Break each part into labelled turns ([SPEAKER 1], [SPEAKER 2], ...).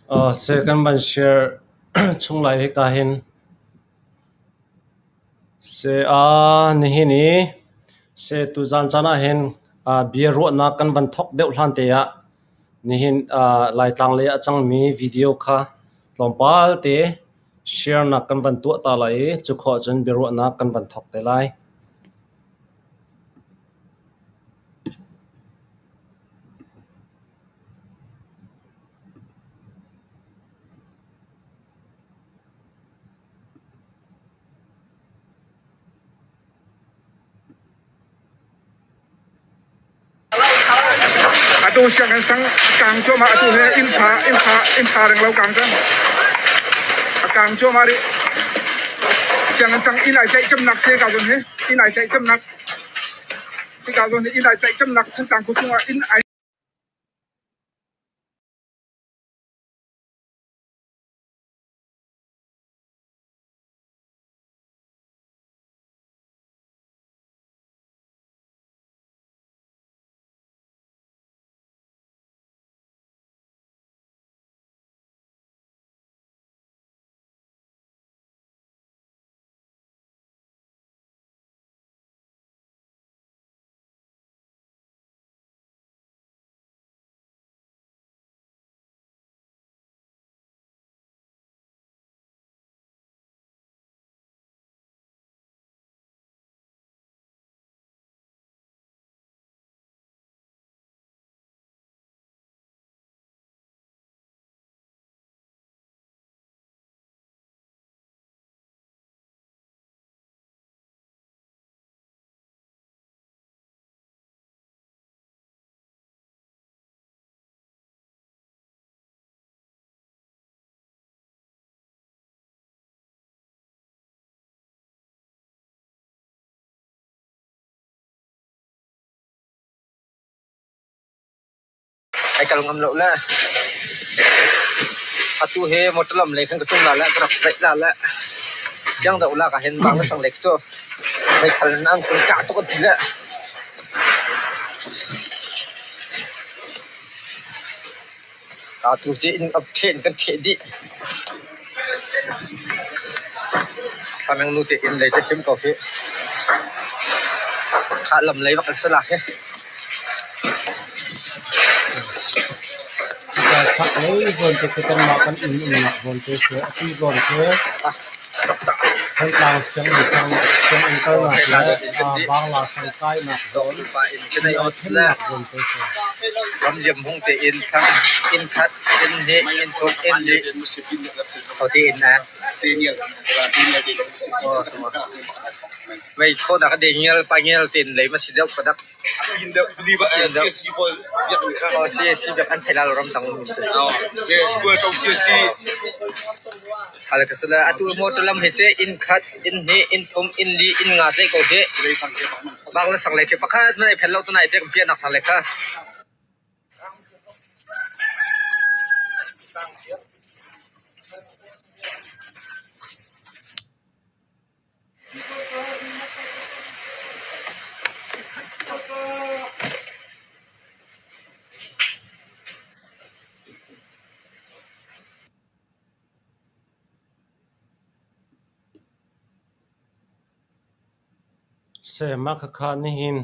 [SPEAKER 1] Seh kan van share chung lai hika hin. Seh nihin i seh tuzaan caan ahhin bia ruahnak kan van thawk deuh hlan te ah nihin Laitlang lei ah a cangmi video kha tlawmpal te share nak kan van tuah ta lai i cu khawh cun biaruahnak kan van thawk te lai.
[SPEAKER 2] Atu sianginn sang kang cuahmah atu hi inn ṭha inn ṭha inn ṭha renglo kang cang. A kang cuahmah rih. Sianginn sang inn ai tlaih cemnak si ka zawn hi inn ai tlaih cemnak. Hika zawn hi inn ai tlaih cemnak Thantlang khua chungah inn ai
[SPEAKER 3] Ai kal ngam lo le atu hi motor lam lei khan ka tum la le ka rak zaih la le siang deuh lak ah hin bang sang lek cu meithal in an kan kah tuk an ti le atu cu inn ap ṭheh in kan ṭheh dih. Thlameng nu te inn lei te him ko hi. Khah lam lei bak an si lak hi.
[SPEAKER 1] Hika chaklei zawn te khi kanmah kan inn umnak zawn te si. Atu zawn khi Thantlang sianginn sang sianginn kalnak le Bangla sang kainak zawn, inn ṭhennak zawn te si.
[SPEAKER 3] Ramliam hung te inn thlang, inn khat, inn hnih, inn thum, inn li, hote inn a. Mei thawnak a dengel, pangel tein lei ma si deuh padak. Atu motor lam hi cu inn khat, inn hnih, inn thum, inn li, inn nga tlaih ko hi. Bang le sang lei khi pakhat hmanh ai phen lo tunai te kan piahnak hna le kha.
[SPEAKER 1] Mah khakha nihin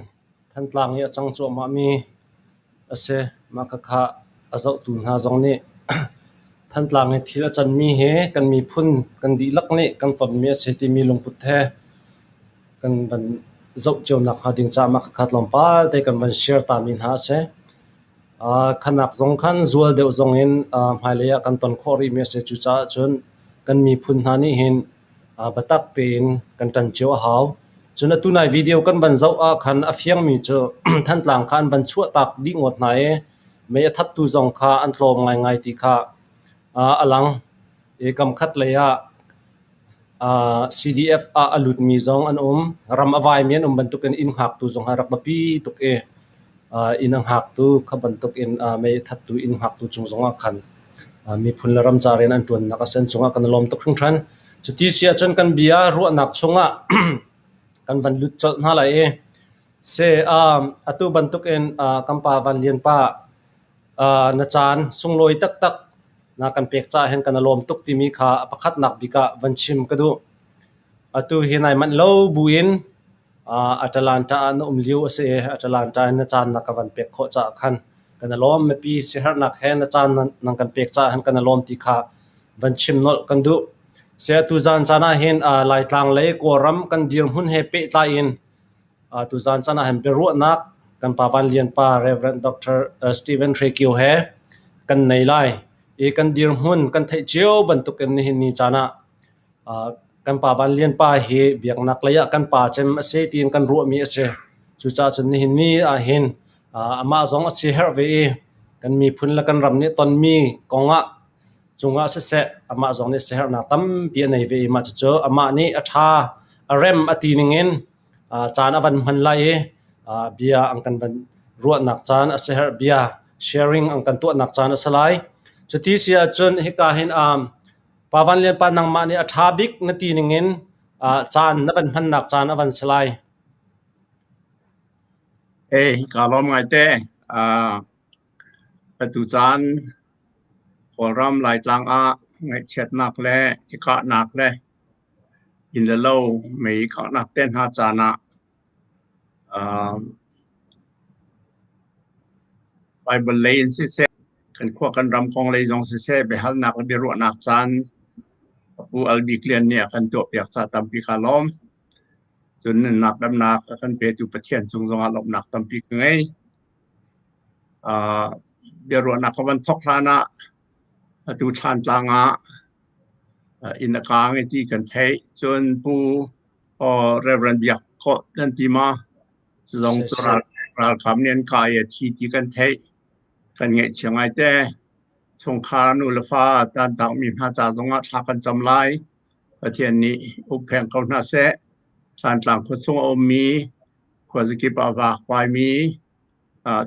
[SPEAKER 1] Thantlang i a cang cuahmahmi a si. Mah khakha a zohtu hna zong nih Thantlang i thil a canmi hi kan miphun kan dihlak nih kan tonmi a si timi lungput he kan van zoh cio nakhnga ding caah mah khakha tlawmpal te kan van share tami hna a si. Khanak zong khan zual deuh zong in hmailei ah kan ton khawh rihmi a si. Cucaah cun kan miphun hna nih hin biatak tein kan ṭan cio a hau. Cun atu nai video kan van zoh ah khan a fiangmi cu Thantlang kha an van chuahtak dih ngawt hna i mei a thattu zong kha an tlawm ngaingai ti kha a lang. I kamkhat lei ah CDF ah a lutmi zong an um. Ram a vaimi an um bantukin inn hngaktu zong a rak biapi tuk i inn a hngaktu kha bantukin mei a thattu inn hngaktu cung zongah khan miphun le ram ca rian an ṭuannak a si. An cungah kan i lawm tuk hringhran. Cuti si ahcun kan bia ruahnak chungah kan van lut colh hna lai i seh atu bantukin kan pa Van Lian pa na caan sunglawi taktak Na kan pek caah hin kan i lawm tuk timi kha a pakhatnak bik ah van chim ka duh. Atu hi nai manh lo buin Atalanta ah na um lio a si i Atalanta in na caan na ka van pek khawh caah khan kan i lawm. Mipi siaherhnak he na caan nan kan pek caah hin kan i lawm ti kha van chim nolh kan duh. Sia tuzaan caan ah hin Laitlang lei Kawlram kan dirhmun he pehtlai in tuzaan caan ah hin biaruahnak kan pa Van Lian pa Rev. Dr. Stephen Hre Kio he kan nei lai. I kan dirhmun kan theih cio bantukin nihin ni caan ah Kan pa Van Lian pa hi biaknak lei ah kan pa cem a si tiin kan ruahmi a si. Cucaah cun nihin ni ahhin amah zong a siaherh ve i kan miphun le kan ram nih tonmi kongah cungah siseh amah zong nih siaherhnak tampi a nei ve i mah cucu amah nih a ṭha a rem a ti ningin caan a van hman lai i bia an kan van ruahnak caan a siaherh bia sharing an kan tuahnak caan a si lai. Cuti si ahcun hika hin Pa Van Lian pa nangmah nih a ṭha bik na ti ningin caan na van hmannak caan a van si lai.
[SPEAKER 4] Hey, kaa lawm ngaite. Atu caan Kawlram Laitlang ah ngaihchiatnak le i kahnak le inn le lo mei kanghnak te hna caan ah Baibal lei in siseh, kan khua kan ram kong lei zong siseh, biahalnak le biaruahnak caan Pu Al Bik Lian nih a kan tuahpiak ca tampi kaa lawm. Cun nunnak damnak a kan petu Pathian cung zongah lawmhnak tampi ka ngei. Biaruahnak ka van thawk hlan ah atu Thlantlang ah inn a kaang i ti kan theih. Cun Pu Reverend Biak Kawh nan ti ma? Zong cu ralkap nih an kai i a thi ti kan theih. Kan ngaihchia ngaite. Chungkhar nu le fa tantakmi hna ca zongah thla kan cam lai. Pathian nih ukpheng ko hna seh. Thlantlang khuachung a ummi, khuazakip ah vakvaimi,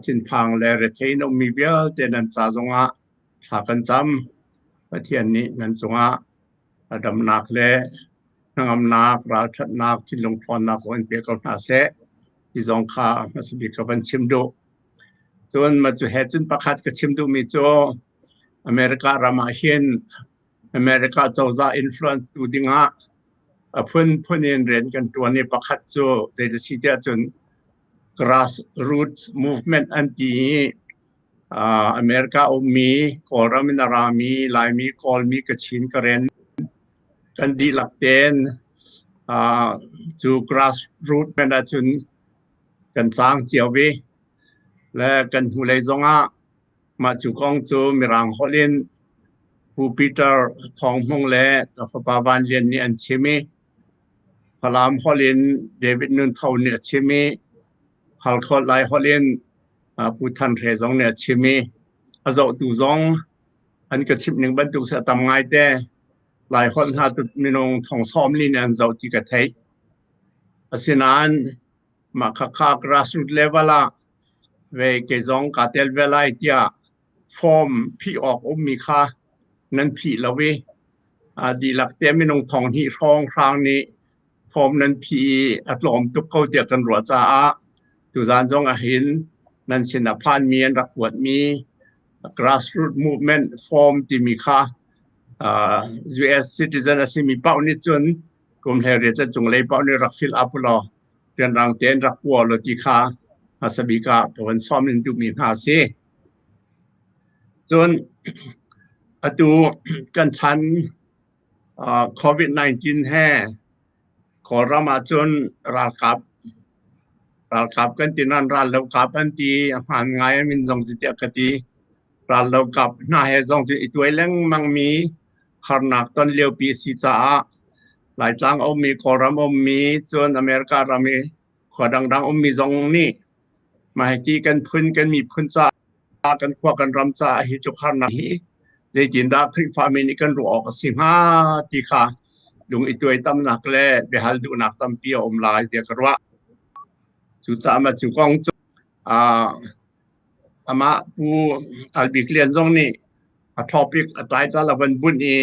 [SPEAKER 4] thinphang le rethei in a ummi vialte nan ca zongah thla kan cam. Pathian nih nan cungah a damnak le hnangamnak, ralṭhatnak, thinlung ṭhawnnak zong in pe ko hna seh ti zong kha hmasa bik ka van chim duh. Cun mah cu he cun pakhat ka chim duhmi cu America ram ah hin America cozah influence tu dingah a phunphun in rian kan ṭuan i pakhat cu zei a si tiah cun grassroots movement an ti i America ummi Kawlram in a rami Laimi, Kawlmi, Kachin, Karen kan dihlak tein cu grassroots hmanh ahcun kan caang cio ve. Le kan hnulei zongah mah cu kong cu Mirang holh in Pu Peter Thawng Hmung le ka fapa Van Lian nih an chim i Falam holh in David Nun Tho nih a chim i Halkhaw Lai holh in Pu Than Hre zong nih a chim i a zohtu zong an ka chimh ning bantuk si a tam ngaite. Laiholh hna cu minung thong sawm li nih an zoh ti ka theih. Asinain mah khakha grassroots level ah ve kei zong kaa tel ve lai tiah form phih awk ummi kha nan phih lo i dihlak te minung thong hnih hrawng hrang nih form nan phih i a tlawm tuk ko tiah kan ruah caah tuzaan zong ahhin nan sin ah phanmi an rak kuatmi grassroots movement form timi kha US citizen a simi paoh nih cun kum 18 le cunglei paoh nih rak fill up law rianrang tein rak kua law ti kha hmasa bik ah ka van sawm in duhmi hna a si. Cun atu kan chan COVID-19 he Kawlram ahcun ralkap ralkap kan ti nain rallokap an ti a hmaan ngai a min zong si tiah ka ti. Rallokap hna he zong cu i tuai lengmang mi harnak ton liopi a si caah Laitlang a ummi, Kawlram a ummi, cun America ram i khua dangdang ummi zong nih mah hiti kan phun kan miphun caah kan khua kan ram caah hi tluk harnak hi zeitindah Khrihfami nih kan ruah awk a si hnga ti kha lung i tuaitamnak le biahal duhnak tampi a um lai tiah ka ruah. Cucaah mah cu kong cu amah Pu Al Bik Lian zong nih a topic a title a van bunh i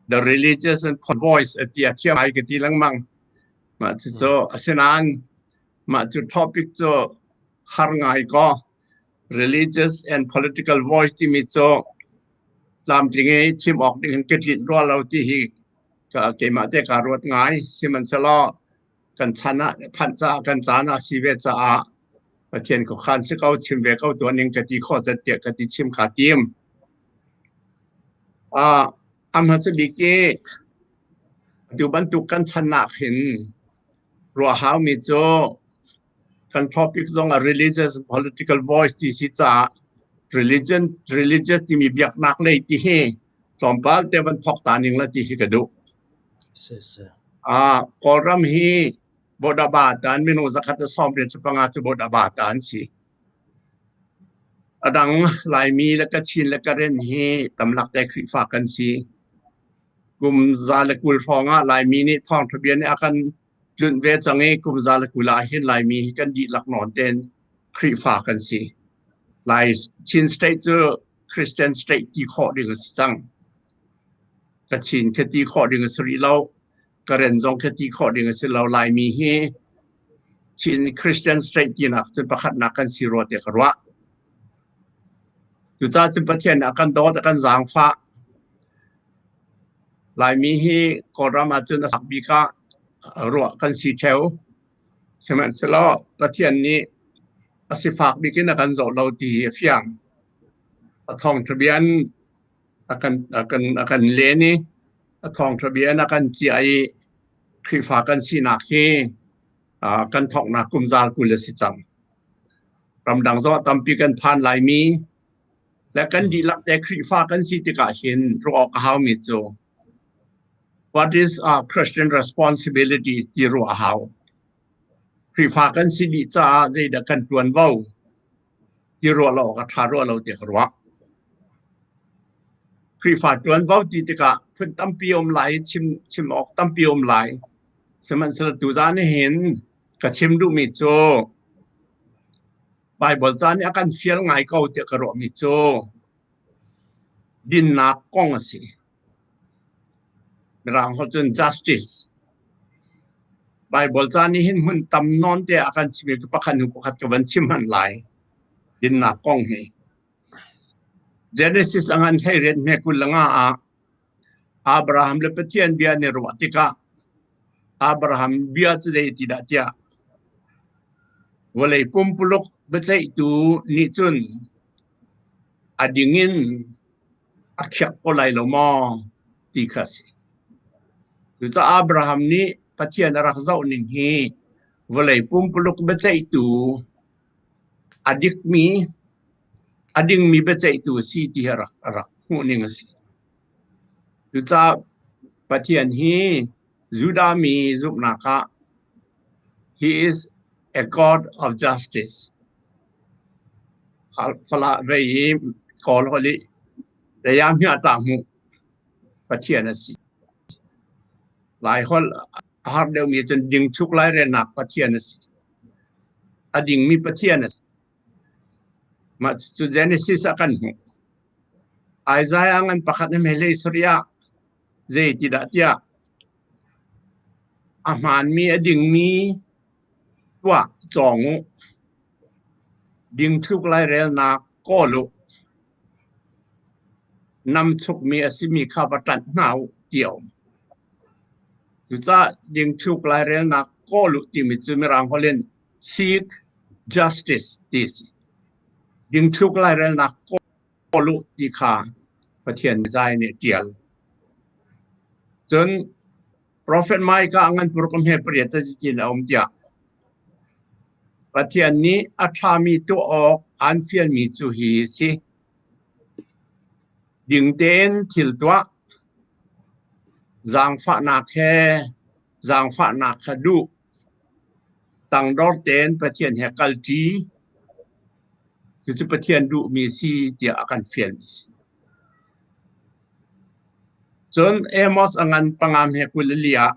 [SPEAKER 4] The Religious and Voice a ti a thiam ai ka ti lengmang. Mah cucu asinain mah cu topic cu har ngai kaw religious and political voice timi cu Tlamtling i chim awk ding in ka tlinh rua lo ti hi keimah te kaa ruat ngai. Sihmanhsehlaw kan chan ah phanh caah kan caan ah si ve caah Pathian khuakhan si ko chim ve ko tuah ning ka ti khawh zat tiah ka ti chim kha tim. Uh, a hmasa bik i atu bantuk kan chan nak hin ruah haumi cu kan topic zong a religious political voice ti si caah religion religious timi biaknak lei ti hi tlawmpal te van thok ta ning la ti hi ka duh.
[SPEAKER 1] Si si.
[SPEAKER 4] Ah, Kawlram hi Bodaba tan minung zakhat le 75 cu Bodaba ta an si. A dang Laimi le Kachin le Karen hi tamlak te Khrihfa kan si. Kum 120 hrawng ah Laimi nih thawngṭha bia nih a kan tlunh ve cang i kum 120 ah hin Laimi hi kan dihlak nawn tein Khrihfa kan si. Lai Chin State cu Christian State ti khawh ding a si cang. Kachin khi ti khawh ding a si rih lo. Karen zong khi ti khawh ding a si lo. Laimi hi Chin Christian State tinak cun pakhatnak kan si rua tiah ka ruah. Cucaah cun Pathian nih a kan dawt, a kan zaangfah. Laimi hi Kawlram ahcun a sak bik ah ruah kan si ṭheo. Sihmanhsehlaw Pathian nih a sifak bik in a kan zoh lo ti hi a fiang. A thawngṭha bia in a kan, a kan, a kan len i a thawngṭha bia in a kan ciah i Khrihfa kan sinak hi kan thawknak kum zal 20 a si cang. Ramdang zong tampi kan phan laimi le kan dihlak te Khrihfa kan si tikah hin ruah awk a haumi cu what is our Christian responsibility ti ruah a hau. Khrihfa kan si dih caah zeidah kan ṭuanvo ti ruah lo awk a ṭha rua lo ti ka ruah. Khrihfa ṭuanvo ti tikah phun tampi um lai, chim, chim awk tampi um lai. Sihmanhsehlaw tuzaan hin ka chim duhmi cu Baibal ca nih a kan fial ngai ko tiah ka ruahmi cu dinnak kong a si. Mirang holh cun justice. Baibal ca nih hin hmun tam nawn te a kan chim i pakhat hnu pakhat ka van chim hmanh lai. Dinnak kong hi. Genesis a ngan 18 hme 25 ah Abraham le Pathian bia an i ruah tikah Abraham bia cu zei ti dah tiah vawlei pumpuluk biaceihtu nih cun a ding in a khiak ko lai lo maw ti kha a si. Cucaah Abraham nih Pathian a rak zoh ning hi vawlei pumpuluk biaceihtu a dikmi a dingmi biaceihtu a si ti hi a rak, a rak hmuh ning a si. Cucaah Pathian hi Judah mi zumhnak ah he is a God of justice. Falah vei i Kawl holh i Leia hmiah ta hmuh Pathian a si. Lai holh a har deuhmi cun dingthluk lairelnak Pathian a si. A dingmi Pathian a si. Mah cu Genesis ah kan hmuh. Isaiah ngan pakhat na hmehlei sarih ah zei ti dah tiah a hmaanmi a dingmi tuah cawng u. Dingthluk lairelnak kawl u. Namchukmi a simi kha va ṭanh hna u ti a um. Cucaah dingthluk lairelnak kawl u timi cu Mirang holh in seek justice ti a si. Dingthluk lairelnak kawl u ti kha Pathian zai nih a ṭial. Cun Profet Micah ngan pur ka hme pariat a tin a um tiah Pathian nih a ṭhami tuah awk aan fialmi cu hi a si. Ding tein thil tuah, zaangfahnak he zaangfahnak kha duh, tangdor tein Pathian he kalṭi, cucu Pathian duhmi a si tiah a kan fialmi a si. Cun Amos a ngan panga hme 24 ah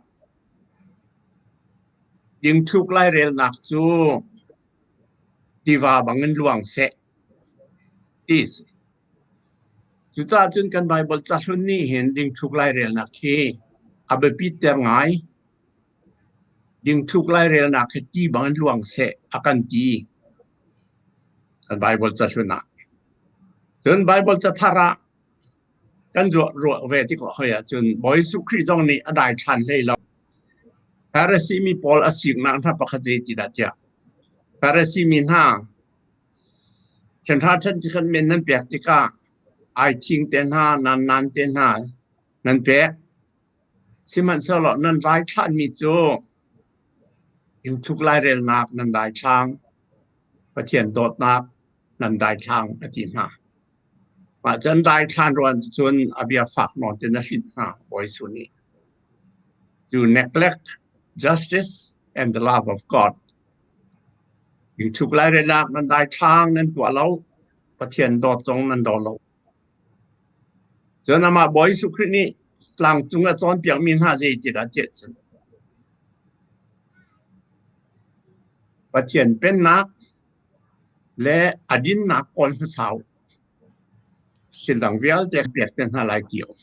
[SPEAKER 4] dingthluk lairelnak cu tiva bangin luang seh ti a si. Cucaah cun kan Baibal cahlun nih hin dingthluk lairelnak hi a biapit ter ngai. Dingthluk lairelnak hi ti bangin luang seh a kan ti. Kan Baibal cahlun ah. Cun Baibal cathar ah. Kan ruah ruah ve tik hoi ahcun Bawi Jesuh Khrih zong nih a daithlan hlei lo. Pharisee mi pawl a siknak hna pakhat zei ti dah tiah Pharisee mi hna ṭhenhra ṭhen tikhan men nan pek tikah aithing te hna, nan nan te hna nan pek. Sihmanhsehlaw nan raithlanmi cu innthuk lairelnak nan daithlang, Pathian dawtnak nan daithlang a ti hna. Mah cun daithlan ruan cun a bia fak nawn tein a hlinh hna Bawi Jesuh nih. To neglect justice and the love of God. Innthuk lairelnak nan daithlang nan tuah lo, Pathian dawt zong nan daw lo. Cun amah Bawi Jesuh Khrih nih tlangcung a cawnpiakmi hna zei ti dah tiah cun Pathian pennak le a dinnak kawl hmasa u. Thil dang vialte pek te hna lai ti um.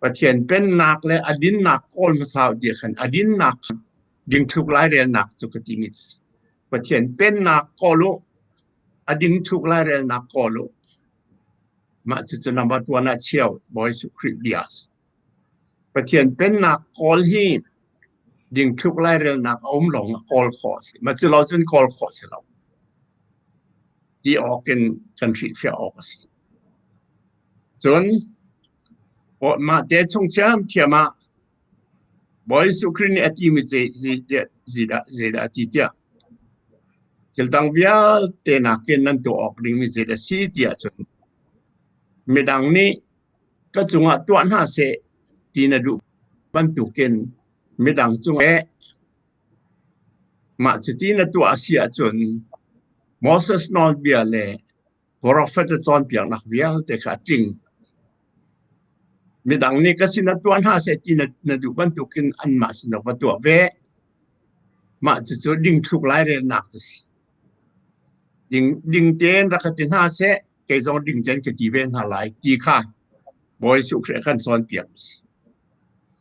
[SPEAKER 4] Pathian pennak le a dinnak kawl hmasa u ti khan a dinnak dingthluk lairelnak cu ka timi cu si. Pathian pennak kawl u, a dingthluk lairelnak kawl u. Mah cucu number one ah chia u, Bawi Jesuh Khrih bia a si. Pathian pennak kawl hi dingthluk lairelnak a um lawng ah kawl khawh a si. Mah cu lo cun kawl khawh a si lo. Ti awk in kan hrilhfiah awk a si. Cun mah te chung ṭhiamṭhiam ah Bawi Jesuh Khrih nih a timi zeidah a ti tiah thil dang vialte nakin nan tuah awk dingmi zeidah a si tiah cun midang nih ka cungah tuah hna seh ti na duh bantukin midang cungah mah cuti na tuah a si ahcun Moses nawlbia le Profet a cawnpiaknak vialte kha a tling. Midang nih ka sinah tuah hna seh ti na duh bantukin anmah sinah va tuah ve. Mah cucu dingthluk lairelnak cu si. Ding, ding tein rak ka ti hna seh, kei zong ding tein ka ti ve hna lai ti kha Bawi Jesuh Khrih a kan cawnpiak mi si.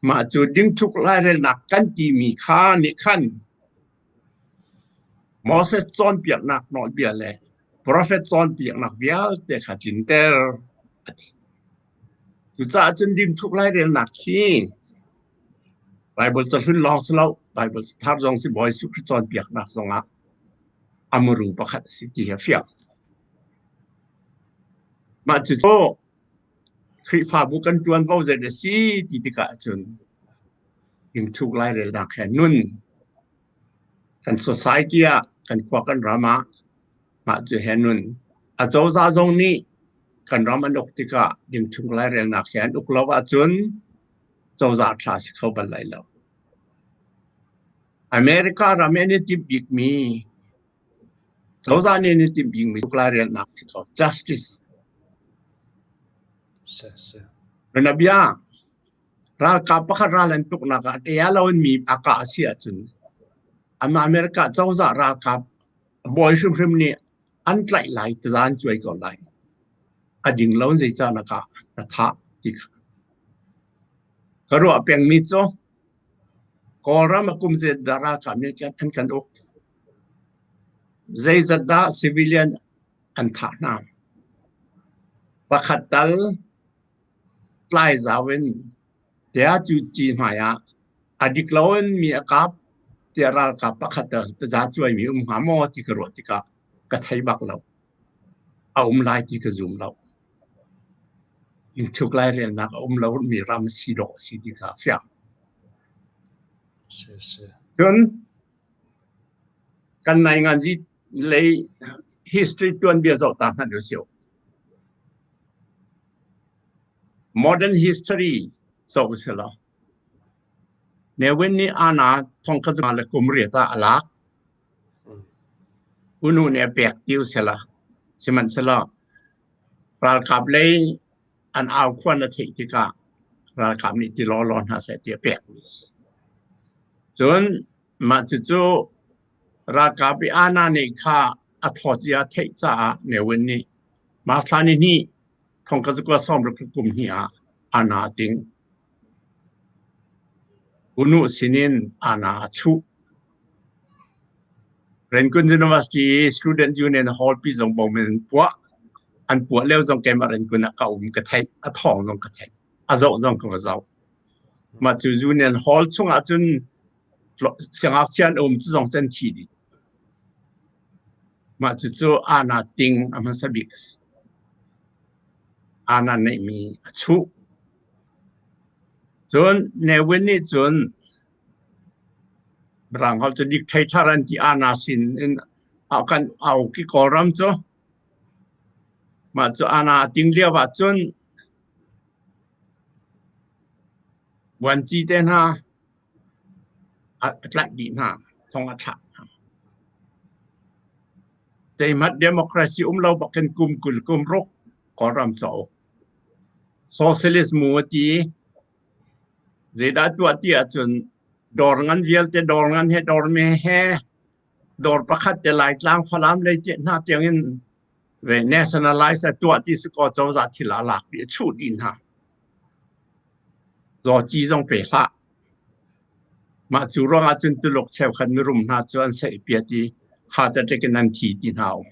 [SPEAKER 4] Mah cu dingthluk lairelnak kan timi kha nih khan Moses cawnpiaknak nawlbia le profet cawnpiaknak vialte kha tlinter a ti. Cucaah cun dingthluk lairelnak hi Baibal cahlun lawng si lo, Baibal cathar zong si Bawi Jesuh Khrih cawnpiaknak zongah a muru pakhat a si ti hi a fiang. Mah cucu Khrihfabu kan ṭuanvo zei a si ti tikah cun dingthluk lairelnak he nun kan society ah kan khua kan ram ah mah cu he nun acozah zong nih kan ram an uk tikah dingthluk lairelnak he an uk lo ahcun cozah ṭha si kho bal lai lo. America ram an i timh bikmi cozah nih an i timh bikmi lairelnak si ko justice. Renabia Ralkap pakhat ral an tuknak ah ṭia loin mi a kah a si ahcun amah America cozah ralkap bawi hrimhrim nih an tlaih lai taza an cuai ko lai. A ding lo in zeicah na kah na thah ti kha. Ka ruah pengmi cu Kawlram a kum zeizat ralkap nih an kan uk. Zeizat dah civilian an thah hna. Pakhat tal tlai zau in tiah cu ci hmai ah a dik loin mi a kap tiah ralkap pakhat taza cuaimi um hnga maw ti ka ruah tikah ka thei bak lo. A um lai ti ka zum lo. Innchuk lairelnak a um lo mi ram si dawh a si ti kha fiang. Cun kan nainganzi lei history tuanbia zoh ta hmanh usih. Modern history zoh usih law Ne Win nih Anna thongkhat le kum riat ah a lak. U Nu nih a pek ti usih law sihmanhsehlaw ralkap lei an aukhuan a theih tikah ralkap nih ti lawlaw hna seh ti a pekmi a si. Cun mah cucu ralkap i Anna nih kha a thawcia a theih caah Ne Win nih mah thla ni hnih thongkhat zakua sawmruk kum hnih ah Anna a ting. U Nu sinin Anna a chuh. Rangoon University Student Union Hall pi zong bom in an puah. An puah lio zong keimah Rangoon ah ka um ka theih. A thawng zong ka theih. A zoh zong ka va zoh. Mah cu Union Hall chungah cun siangngakchia an um cu zong cu an thi dih. Mah cucu Ana ting a hmasa bik a si. Ana neihmi a chuh. Cun Ne Win nih cun Mirang holh cu dictator an ti Ana sin in a kan au ki Kawlram cu. Mah cu Ana a ting lio ah cun vuanci te hna a tlaih dih hna, thong a thlak hna. Zeihmanh democracy um lo bakin kum 20 kum ruk Kawlram cu a uk. Socialist mu a ti. Zeidah tuah ti ahcun dawr ngan vialte dawr ngan he dawr me he dawr pakhat te Laitlang Falam lei te hna tiangin ve nationalize a tuah ti si kaw cozah thil a lak dih a chuh dih hna. Zawci zong pe hlah. Mah cu ruangah cun Tuluk cheukhat mirum hna cu an seihpiat i heart attack in an thi ti hna um.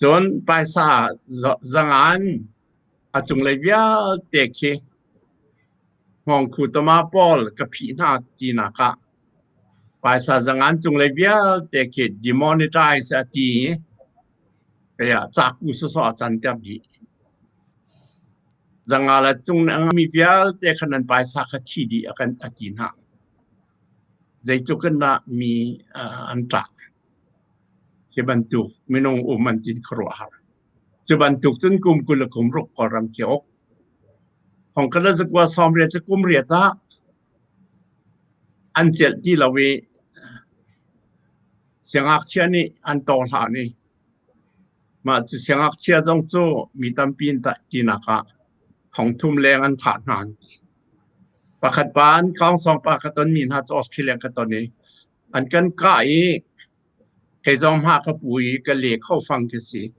[SPEAKER 4] Cun paisa zangan a cunglei vialte khi hngawngkhu tama pawl ka phih hna tinak ah paisa zangan cunglei vialte khi demonetize a ti i kaya caku sawsawh a canter dih. Zanga le cung mi vialte kha nan paisa kha thi dih a kan a ti hna. Zeitluk in dah mi an ṭah. Hi bantuk minung um an tin khuaruahhar. Cu bantuk cun kum 20 le kum ruk Kawlram khi uk. Hong Kong le zakua 80 le kum riat ah an celh ti lo i siangngakchia nih an tawng hlah ni. Mah cu siangngakchia zong cu mi tampi in tinak ah thongthum leng an thah hna an ti. Pakhat pa an kaungsawng pa ka tonmi hna cu Australia ka ton i an kan kah i kei zong hma ka pu i ka le kho fang ka si.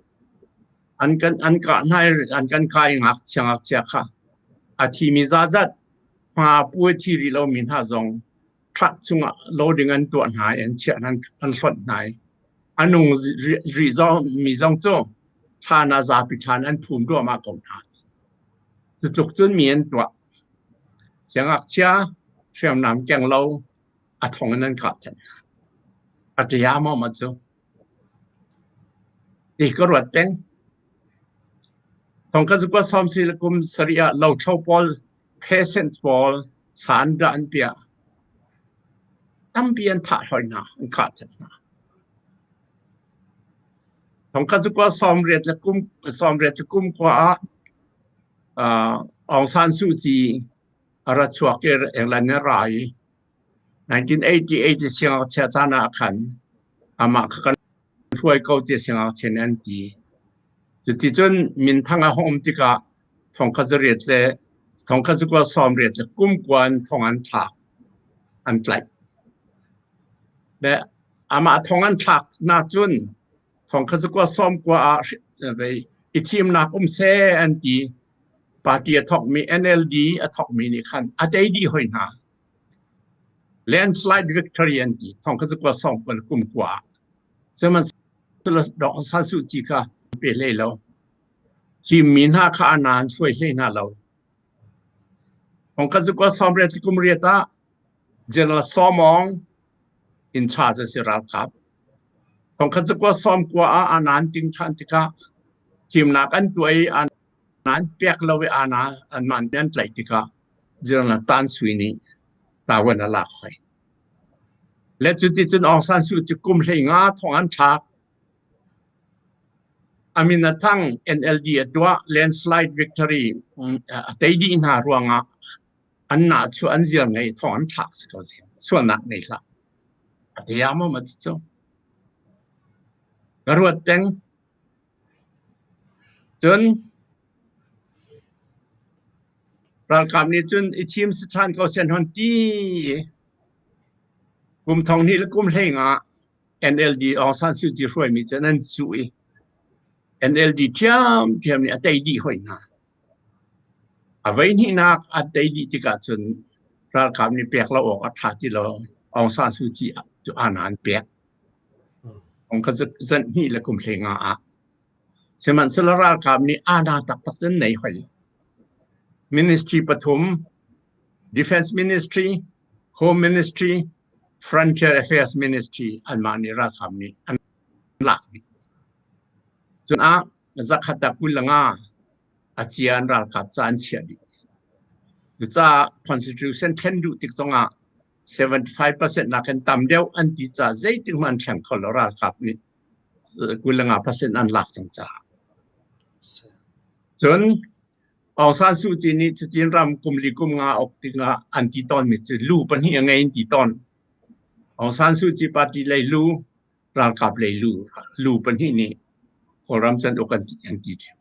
[SPEAKER 4] An kan an kah hna i an kan kah i ngakchia ngakchia kha a thimi zazat hma pu a thi rih lomi hna zong truck chungah loading an tuah hna i an chiah an an hlonh hna i a nung rih mi zong cu thlan ah zapi thlan an phum duahmah ko hna. Cutluk cun mi an tuah. Siangngakchia hriamnam keng lo a thong in an kah than hna. A ṭia maw ma cu? Ti ka ruat peng. Thong ka zukua sawm si kum sarih ah lothlo pawl peasant pawl san dah an piah. Tampi an thah hloi hna, an kah than hna. Thong ka zukua 80 le kum 80 le kum kua ah Aung San Suu Kyi a ra chuak i England in ra i 1988 siangngakchia caan ah khan amah kha kan hruai ko ti siangngakchia nih an ti. Cuticun minthang a hung um tikah thong kha zariat le thong kha zakua 80 le kum kua in thong an thlak an tlaih. Le amah thong an thlak na cun thong kha zakua 90 ah i thimnak um seh an ti. Party a thawkmi NLD a thawkmi nih khan a tei dih hoi hna. Landslide victory an ti thong kha zakua 90 le kum kua ah. Sihmanhsehlaw Aung San Suu Kyi kha pe hlei lo. Thimmi hna kha a na an hruai hlei hna lo. Hong kha zakua 80 kum riat ah General Saw Maung in charge a si ralkap. Thong khat zakua 90 ah a na an ting ṭhan tikah thimnak an tuah i a na an pek lo i a na an man an tlaih tikah General Tan Sui nih Taiwan a lak hoi. Le cuticun Aung San Suu Kyi kum 15 thong an thlak. A min a thang NLD a tuah landslide victory a tei dih hna ruangah an nah chu an ziar ngei thong an thlak si ko zi sualnak nei hlah. A bia maw ma cu? Ka ruat peng. Cun ralkap nih cun i thim si ṭhan ko sen hon ti kum thong hnih le kum 15 NLD Aung San Suu Kyi hruaimi cu nan cuh i NLD ṭhiamṭhiam nih a tei dih hoi hna. A voi hnihnak a tei dih tikah cun ralkap nih pek lo awk a ṭha ti lo. Aung San Suu Kyi cu aana an pek. Ong kha zan hnih le kum 15 ah. Sihmanhsehlaw ralkap nih aana taktak cun nei hoi. Ministry pathum, Defense Ministry, Home Ministry, Frontier Affairs Ministry anmah nih ralkap nih an lak dih. Cun ah zakhat ah 25 a cia an ralkap ca an chiah dih. Cucaah Constitution thlen duh tik zongah 75% nakin tam deuh an ti caah zeitik hmanh an thleng kho lo ralkap nih 25% an lak cang caah. Cun Aung San Suu Kyi nih cutin ram kum li kum nga uk tikah an ti tawnmi cu lu pahnih a ngei an ti tawn. Aung San Suu Kyi party lei lu, ralkap lei lu, lu pahnih nih Kawlram can uk an ti an ti ṭheo.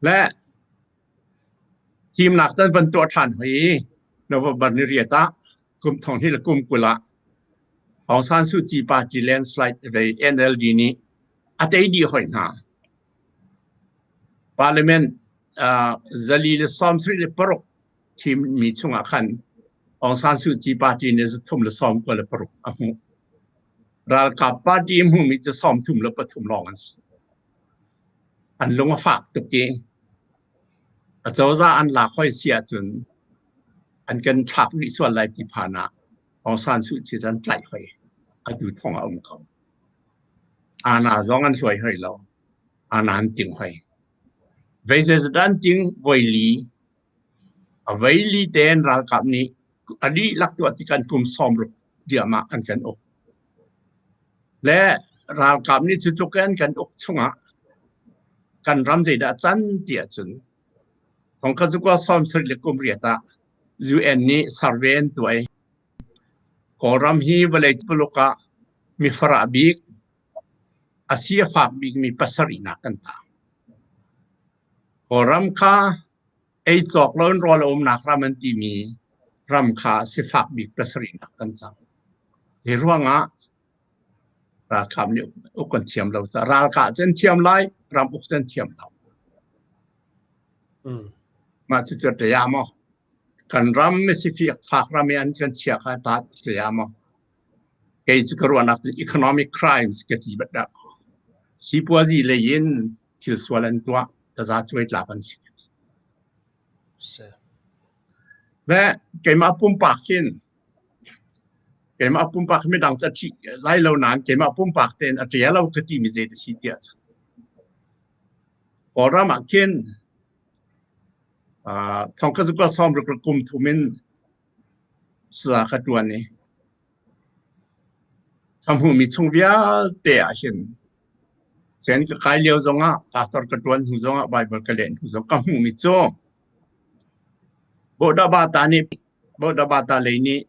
[SPEAKER 4] Le thimnak can van tuah ṭhan hoi i November ni riat ah kum thong hnih le kum 20 ah Aung San Suu Kyi party landslide vei NLD nih a tei dih hoi hna. Parliament 476 thimmi chungah khan Aung San Suu Kyi party nih 396 a hmuh. Ralkap party hmuhmi cu 33 lawng an si. An lung a fak tuk i acozah an lak hoi si ahcun an kan thlak rih sual lai ti phan ah Aung San Suu Kyi cu an tlaih hoi. Atu thong a um ko. Ana zong an hluai hoi lo. Ana an ting hoi. Vei zeizat an ting voi li. A vei li tein ralkap nih a dihlak tuah ti kan kum 60 diam ah an kan uk. Le ralkap nih cu tluk in kan uk chungah kan ram zeidah a can ti ahcun thongkhat zakua 70 le kum riat ah UN nih survey an tuah i Kawlram hi vawlei paruk ah mifarah bik, a si a fak bikmi pasarihnak kan tang. Kawlram kha ei cawk loin rawl a umnak ram an timi ram kha sifak bik pasarihnak kan cang. Zei ruangah ralkap nih uk kan thiam lo caah ralkah cu an thiam lai, ram uk cu an thiam lo. Mah cucu a maw? Kan ram sifak fak ram i an kan chia kha ta ṭia maw? Kei cu ka ruahnak cu economic crimes ka ti bat dah. Sipuazi lei in thil sual an tuah taza cuai tlak an si. Le keimah pumpak hin keimah pumpak midang ca ṭhi lai lo nain keimah pumpak tein a ṭia lo ka timi zei ti si tiah cun Kawlram ah khin Thong ka zuk 60 kum thum in sala ka ṭuan i ka hmuhmi chung vialte ah hin sen ka kai lio zongah pastor ka ṭuan hnu zongah Baibal ka leh hnu zong ka hmuhmi cu Bawdabata nih Bawdabata lei nih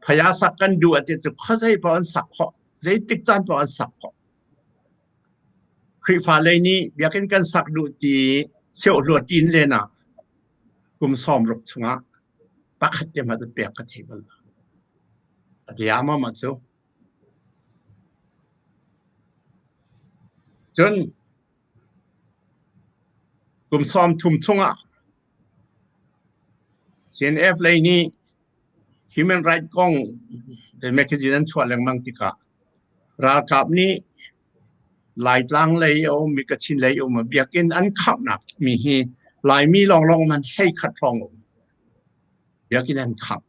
[SPEAKER 4] phaya sak kan duh ati cu khuazei paoh an sak khawh zeitik caan paoh an sak khawh. Khrihfa lei nih biakinn kan sak duh ti seuhluat in len ah kum 60 chungah pakhat te hmanh pek ka thei bal lo. A bia ma ma cu. Cun kum 30 chungah CNF lei nih human right kong magazine an chuah lengmang tikah ralkap nih Laitlang lei a ummi Kachin lei um biakinn an khamhnak mi hi Laimi lawnglawng man 11 hrawng um. Biakinn an khamh.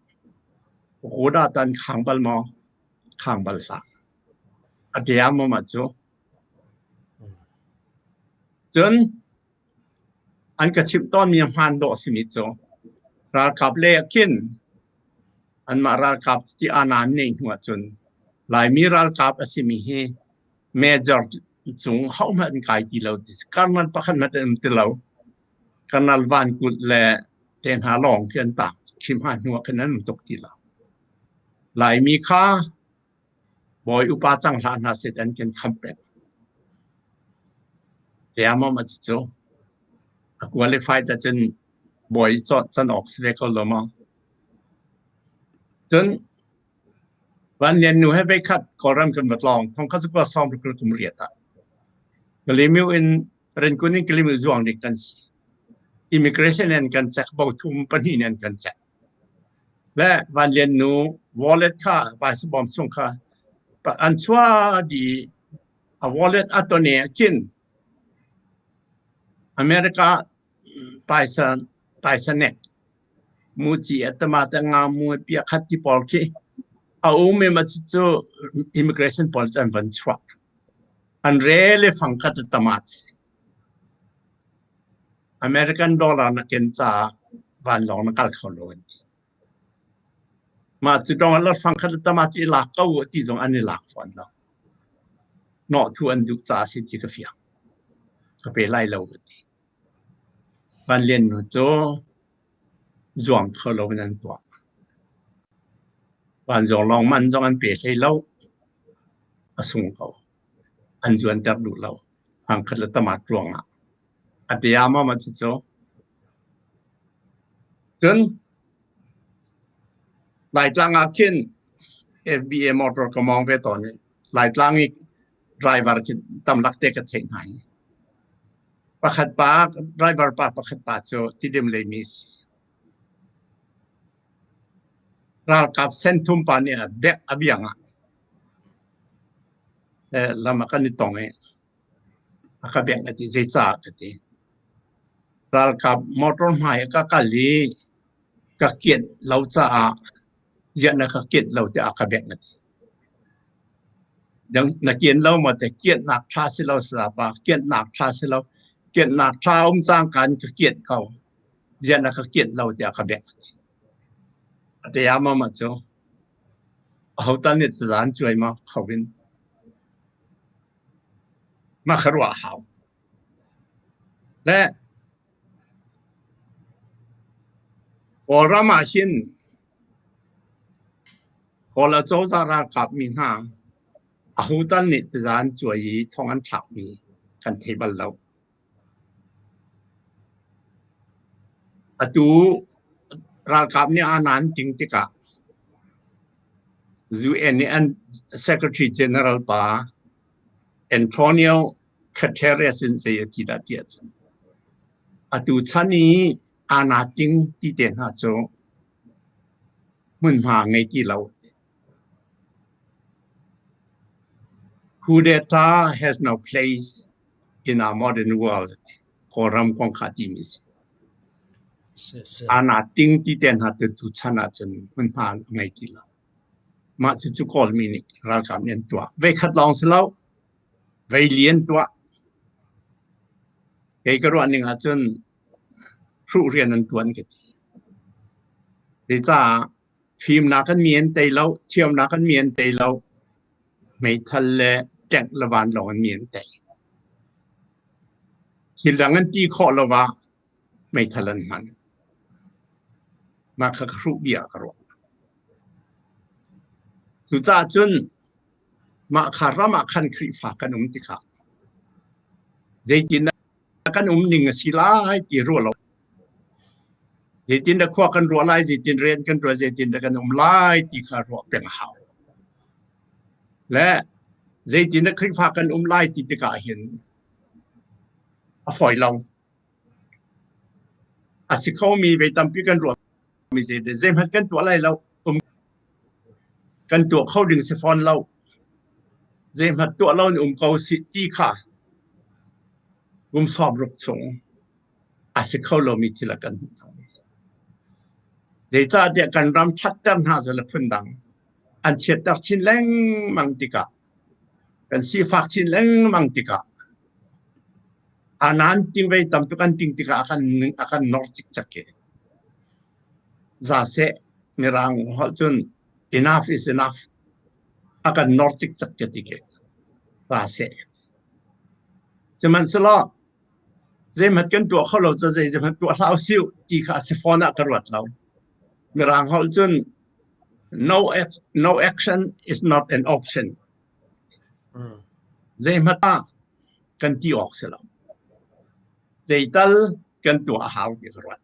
[SPEAKER 4] Pagoda tan khang bal maw? Khang bal hlah. A bia maw mah cu? Cun An ka chimh tawnmi a hmaan dawh a simi cu ralkap lei ah khin anmah ralkap ti aana an neih hnu ahcun Laimi ralkap a simi hi major cung hohmanh an kai ti lo ti si. Colonel pakhat hmanh an um ti lo. Colonel Van Kulh le te hna lawng khi an taang. Khi hma hnu ah khin an um tuk ti lo. Laimi kha Bawi upa cang hlah hna seh an kan kham peng. Tiamam a cu a qualified ahcun bawi can awk si ve ko lo maw? Cun Van Lian nu he veikhat Kawlram kan va tlawng thong kha cu kua sawm ruk kum riat ah. Kalemiu in Renkun in Kalemiu zuang ding kan si. Immigration in kan check bo thum pahnih in kan check. Le Van Lian nu wallet kha paisabawm chung kha an chuah dih. A wallet a ton i khin. America paisa paisa nek muci atama te nga mu pia khat ti pawl khi a um me ma cu immigration pawl cu an van chuak. An rel i fangkhat tamat si. American dollar na ken caah vanlawng na kal kho lo an ti. Mah cu dollar fangkhat le tama cu i lak ko u ti zong an i lak fawn lo. Nawhthu an duh caah a si ti ka fiang. Ka pe lai lo ka ti. Van Lian nu cu zuang kho lo in an tuah. Vanzawng lawng man zong an pe hlei lo. A sung ko. An zuanter duh lo. Fangkhat le tamat ruangah. A bia ma ma cucu. Cun Laitlang ah khin FBA motor ka mawng ve tawn i Laitlang i driver khi tamlak te ka theih hna i pakhat pa driver pa pakhat pa cu Tidim leimi a si. Ralkap senthum pa nih a bek a biang ah lam ah kan i tong i a ka bengh a ti zeicah ka ti. Ralkap motor hmai ah ka kal i ka kianh lo caah ziah na ka kianh lo tiah a ka bengh a ti. Na kian lo maw te kianhnak ṭha si lo sayapa kianhnak ṭha si lo kianhnak ṭha um cangka in ka kianh ko ziah na ka kianh lo tiah ka bengh a ti. A te ah mama cu aho tal nih tazan cuai ma kho in mah kha ruah a hau. Le Kawlram ah hin Kawl acozah ralkap mi hna aho tal nih taza an cuai i thong an thlakmi kan thei bal lo. Atu ralkap nih aa nan ting tikah UN nih an Secretary General pa Antonio Guterres in zei a ti dah ti ahcun atu chan i aa na ting ti te hna cu hmunhma ngei ti lo. Coup d'etat has no place in our modern world. Kawlram kong kha timi si. Aa na ting ti te hna tu tu chan ahcun hmunhma ngei ti lo. Mah cucu Kawlmi nih ralkap nih an tuah. Veikhat lawng si lo, veili an tuah. Kei ka ruah ning ahcun hruh rian an ṭuan ka ti. Zeicah fimnak an mi an tei lo, thiamnak an mi an tei lo, meithal le ṭengh le vanlawng an mi an tei. Thil dang an ti khawh lo ah meithal an hman. Mah kha ka hruh bia ka ruah. Cucaah cun mah kha ram ah khan Khrihfa kan um tikah zeitin kan um ning a si lai ti ruah lo. Zeitin dah khua kan ruah lai, zeitin rian kan ṭuan, zeitin dah kan um lai ti kha ruah peng a hau. Le zeitin dah Khrihfa kan um lai ti tikah hin a fawi lo. A si khomi vei tampi kan ruahmi zeihmanh kan tuah lai lo. Um kan tuah kho ding si fawn lo. Zeihmanh tuah lo in um ko sih ti kha kum 60 chung a si kho lomi thil a kan hmuh cang. Zeicahtiah kan ram ṭhatter hna cu le phundang an chiatter chin lengmang tikah kan sifak chin lengmang tikah anan ting vei tam tuk an ting tikah a kan nor cikcek i za seh mirang holh cun enough is enough a kan nor cikcek ka ti ke za seh sihmanhsehlaw zeihmanh kan tuah kho lo ca zeihmanh tuah hlah usih ti kha a si fawn ah ka ruat lo mirang holh cun no no action is not an option Zeihmanh ah kan ti awk si lo. Zeital kan tuah a hau ti ka ruat.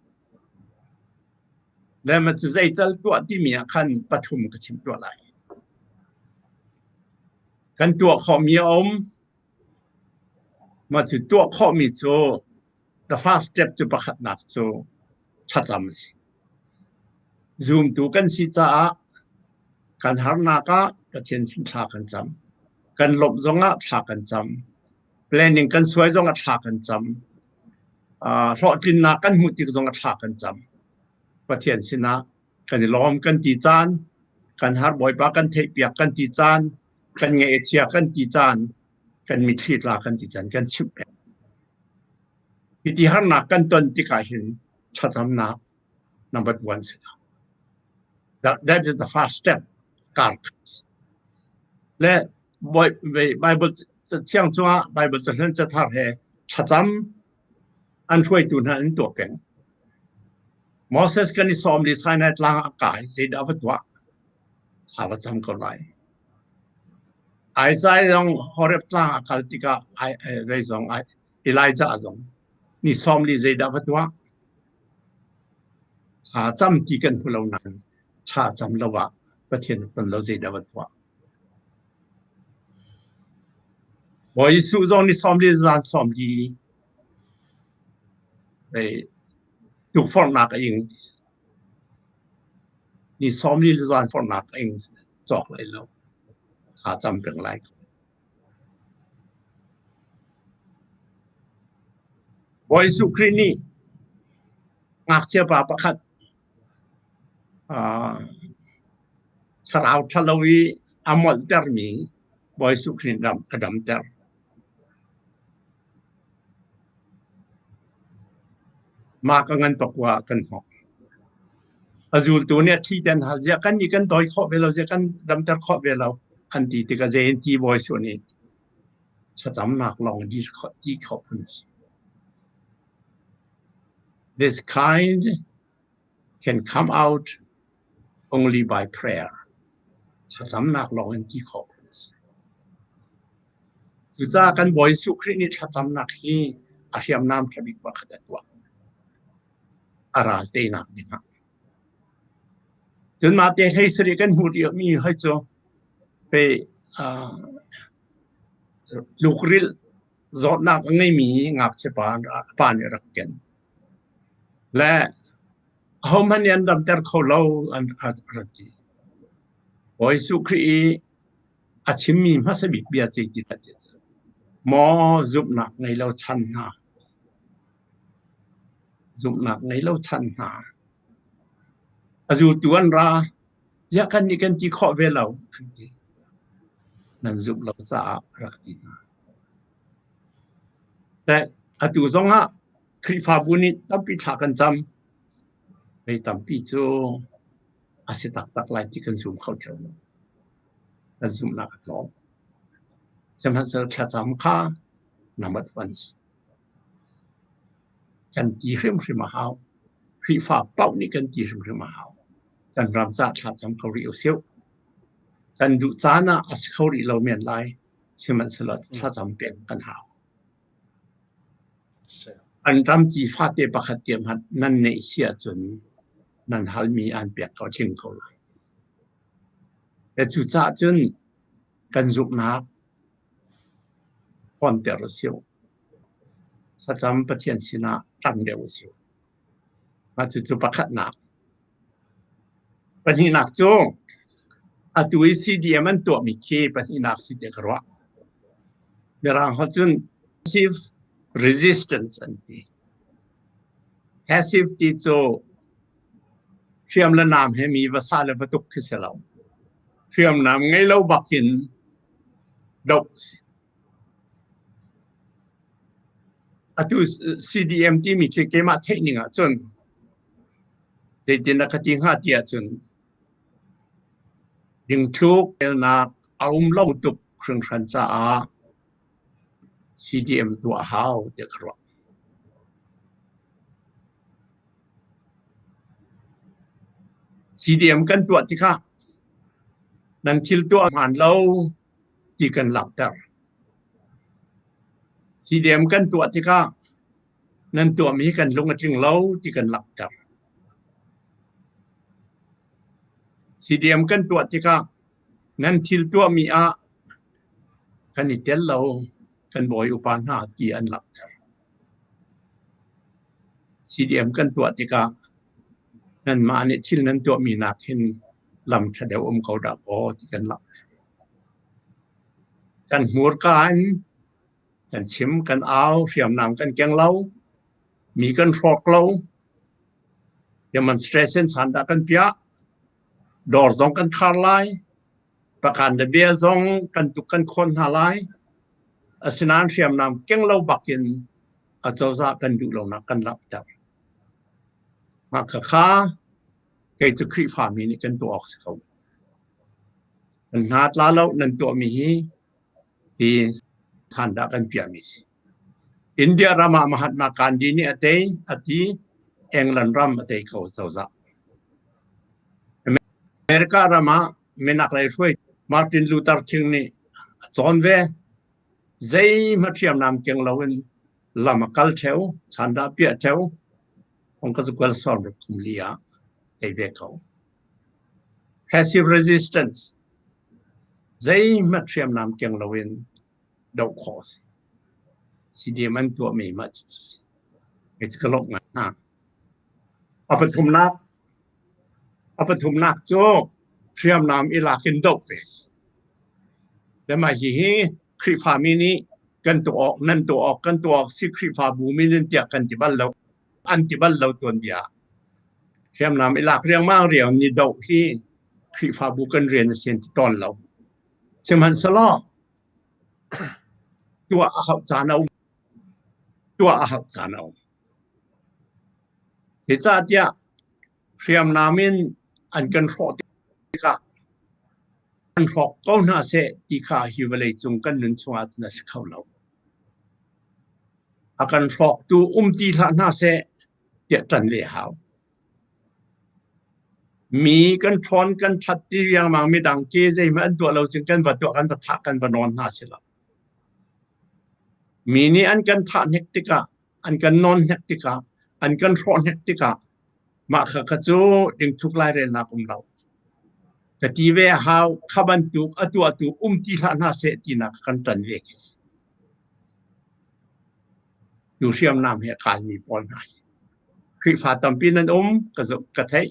[SPEAKER 4] Le ma cu zeital tuah timi ah khan pathum ka chim tuah lai. Kan tuah khawhmi a um. Ma cu tuah khawhmi cu the first step cu pakhatnak cu thlacam a si. Zumtu kan si caah kan harnak ah Pathian sin thla kan cam. Kan lawmh zongah thla kan cam. Planning kan suai zongah thla kan cam. Hlawhtlinnak kan hmuh tik zong ah thla kan cam. Pathian sinah kan i lawm kan ti caan, kan har Bawipa kan theihpiak kan ti caan, kan ngaih a chia kan ti caan, kan mitthli tla kan ti caan kan chimh peng. Hiti harnak kan ton tikah hin thlacamnak number one si lo. That is the first step. Kar le Bible thiang chungah Bible cahlun cathar he thlacam an hruaitu hna an tuah peng. Moses kan i sawm li Sinai tlang ah kai zeidah va tuah? Thla va cam ko lai. Isaiah zong Horeb tlang a kal tikah zei zong Elijah zong ni sawm li zeidah va tuah? Thla cam ti kan hmu lo nain thla cam lo ah Pathian ton lo zeidah va tuah? Bawi Jesuh zong ni sawm li zan sawm li tukforhnak a ing. Ni sawm li zan forhnak a ing cawk lai lo. Thla cam peng lai. Bawi Jesuh Khrih nih ngakchia pa pakhat thlarau ṭhalo i a molhtermi Bawi Jesuh Khrih ram a damter. Mah ka ngan pakua ah kan hmuh. A zultu nih a thi te an hal ziah kan nih kan dawi khawh ve lo ziah kan damter khawh ve lo an ti tikah zei an ti Bawi Jesuh nih thlacamnak lawng dir khawh ti khawh phun a si. This kind can come out only by prayer. Thlacamnak lawng in ti khawh phun a si. Cucaah kan Bawi Jesuh Khrih nih thlacamnak hi a hriamnam ṭha bik pakhat a tuah. A ral teinak dingah. Cun mah te hlei sarih kan hmuh rih mi hoi cu pe tlukrilh zawtnak a ngeimi ngakchia pa pa nih a rak ken. Le ahohmanh nih an damter kho lo an rak ti. Bawi Jesuh Khrih i a chimmi hmasa bik bia cu ti dah ti cu maw zumhnak ngei lo chan hna zumhnak ngei lo chan hna a zultu an ra ziah kan nih kan ti khawh ve lo an ti nan zumh lo caah rak ti hna le atu zongah Khrihfabu nih tampi thla kan cam mei tampi cu a si taktak lai ti kan zum kho ṭheo lo. Kan zumhnak a tlawm. Sihmanhsehlaw thlacam kha number one si. Kan ti hrimhrim a hau. Khrihfa paoh nih kan ti hrimhrim a hau. Kan ram ca thlacam ko rih usih. Kan duh caan ah a si kho rih lo men lai. Sihmanhsehlaw thlacam peng kan hau. An ram ci fate pakhat te hmanh nan neih si ahcun nan halmi aan pek ko tling ko lai. Cucaah cun kan zumhnak hawnter u sih. Thlacam Pathian sinah ṭang deuh u sih. Mah cucu pakhatnak. Pahnihnak cu atu i CDM an tuahmi khi pahnihnak si tiah ka ruah. Mirang holh cun passive resistance an ti. Passive ti cu hriam le nam he mi va sah le va tuk khi si lo. Hriamnam ngei lo bak in doh a si. Atu CDM timi khi keimah theih ning ahcun zeitin dah ka ti hnga ti ahcun dingthluk relnak a um lo tuk hringhran caah CDM tuah a hau tiah ka ruah. CDM kan tuah tikah nan thil tuah hmaan lo ti kan langhter. CDM kan tuah tikah nan tuahmi kan lung a tling lo ti kan langhter. CDM kan tuah tikah nan thil tuahmi ah kan i tel lo, kan bawi upa hna ti an langhter. CDM kan tuah tikah nanmah nih thil nan tuahmi nak hin lam ṭha deuh um ko dah kaw ti kan langhter. Kan hmurka in kan chim, kan au, hriamnam kan keng lo. Mi kan hrawk lo. Demonstration sandah kan piah. Dawr zong kan khar lai. Pakan le bel zong kan tuk kan khawn hna lai. Asinain hriamnam keng lo bakin acozah kan duh lonak kan langhter. Mah khakha kei cu Khrihfami nih kan tuah awk si ko. Kan hna tla lo nan tuahmi hi hi sandah kan piahmi si. India ram ah Mahatma Gandhi nih a tei a ti England ram a tei kho cozah. America ram ah minak lei hruai Martin Luther King nih a cawn ve. Zeihmanh hriamnam keng loin lam a kal ṭheo, sandah piah ṭheo, ong ka zukual sawm ruk kum li ah tei ve ko. Passive resistance zeihmanh hriamnam keng loin doh khawh a si. CDM an tuahmi mah cucu a si. Kei cu ka lawmh ngai hna. A pathumnak a pathumnak cu hriamnam i lak in doh ve a si. Le mah hihi Khrihfami nih kan tuah awk, nan tuah awk, kan tuah awk si Khrihfabu min in tiah kan ti bal lo. An ti bal lo tuanbia. Hriamnam i lak riangmang riang ni doh hi Khrihfabu kan rian a si an ti tawn lo. Sihmanhsehlaw tuah a hauh caan a um. Tuah a hauh caan a um. Zeicahtiah hriamnam in an kan hrawh tikah kan hrawk ko hna seh ti kha hi vawlei cung kan nun chungah cun a si kho lo. A kan hrawktu um ti hlah hna seh tiah ṭan ve hau. Mi kan ṭhawn kan ṭhat ti riangmang midang ke zeihmanh an tuah lo cun kan va tuah kan va thah kan va nawn hna si lo. Mi nih an kan thah hnek tikah an kan nawn hnek tikah an kan hrawh hnek tikah mah kha kha cu dingthuk lairelnak um lo. Ka ti ve a hau kha bantuk a tuahtu um ti hlah hna seh tinak kan ṭan ve khi si. Tu hriamnam he a kalmi pawl hna hi. Khrihfa tampi nan um ka zoh ka theih.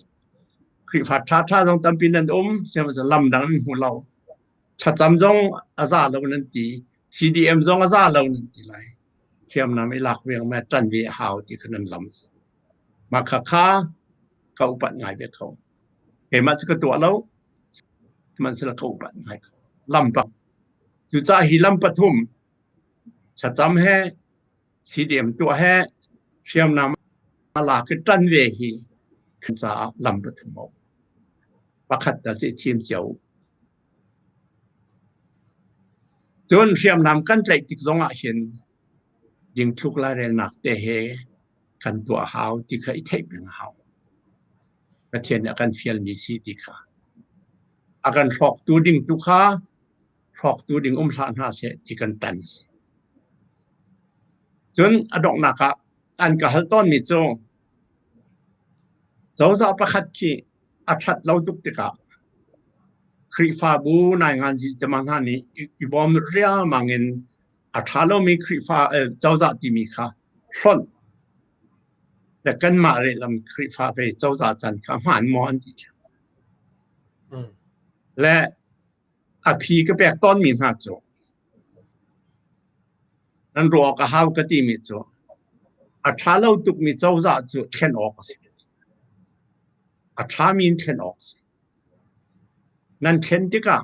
[SPEAKER 4] Khrihfa ṭhaṭha zong tampi nan um sihmanhsehlaw lam dang nan hmu lo. Thlacam zong a za lo nan ti. CDM zong a za lo nan ti lai. Hriamnam i lak riangmang ṭan ve a hau ti kha nan lam. Mah kha kha ka upat ngai ve ko. Keimah cu ka tuah lo. Sihmanhsehlaw ka upat ngai ko. Lam bak. Cucaah hi lam pathum thlacam he CDM tuah he hriamnam a lak i ṭan ve hi kan caah lam pathum a um. Pakhat tal cu i thim cio u. Cun hriamnam kan tlaih tik zongah hin dingthluk lairelnak te he kan tuah hau ti kha i theih peng a hau. Pathian nih a kan fialmi si ti kha. A kan hrawktu ding tu kha hrawktu ding um hlah hna seh ti kan tan a si. Cun a donghnak ah an ka hal tawnmi cu cozah pakhat khi a ṭhat lo tuk tikah Khrihfabu nainganzi tema hna nih i bawm riangmang in a ṭha lomi Khrihfa cozah timi kha hlonh le kanmah lehlam Khrihfa ve cozah can kha hmaan maw an ti ṭheo. Le a phi ka pek tawnmi hna cu nan ruah awk a hau ka timi cu a ṭha lo tukmi cozah cu thlen awk a si. A ṭhami in thlen awk a si. Nan thlen tikah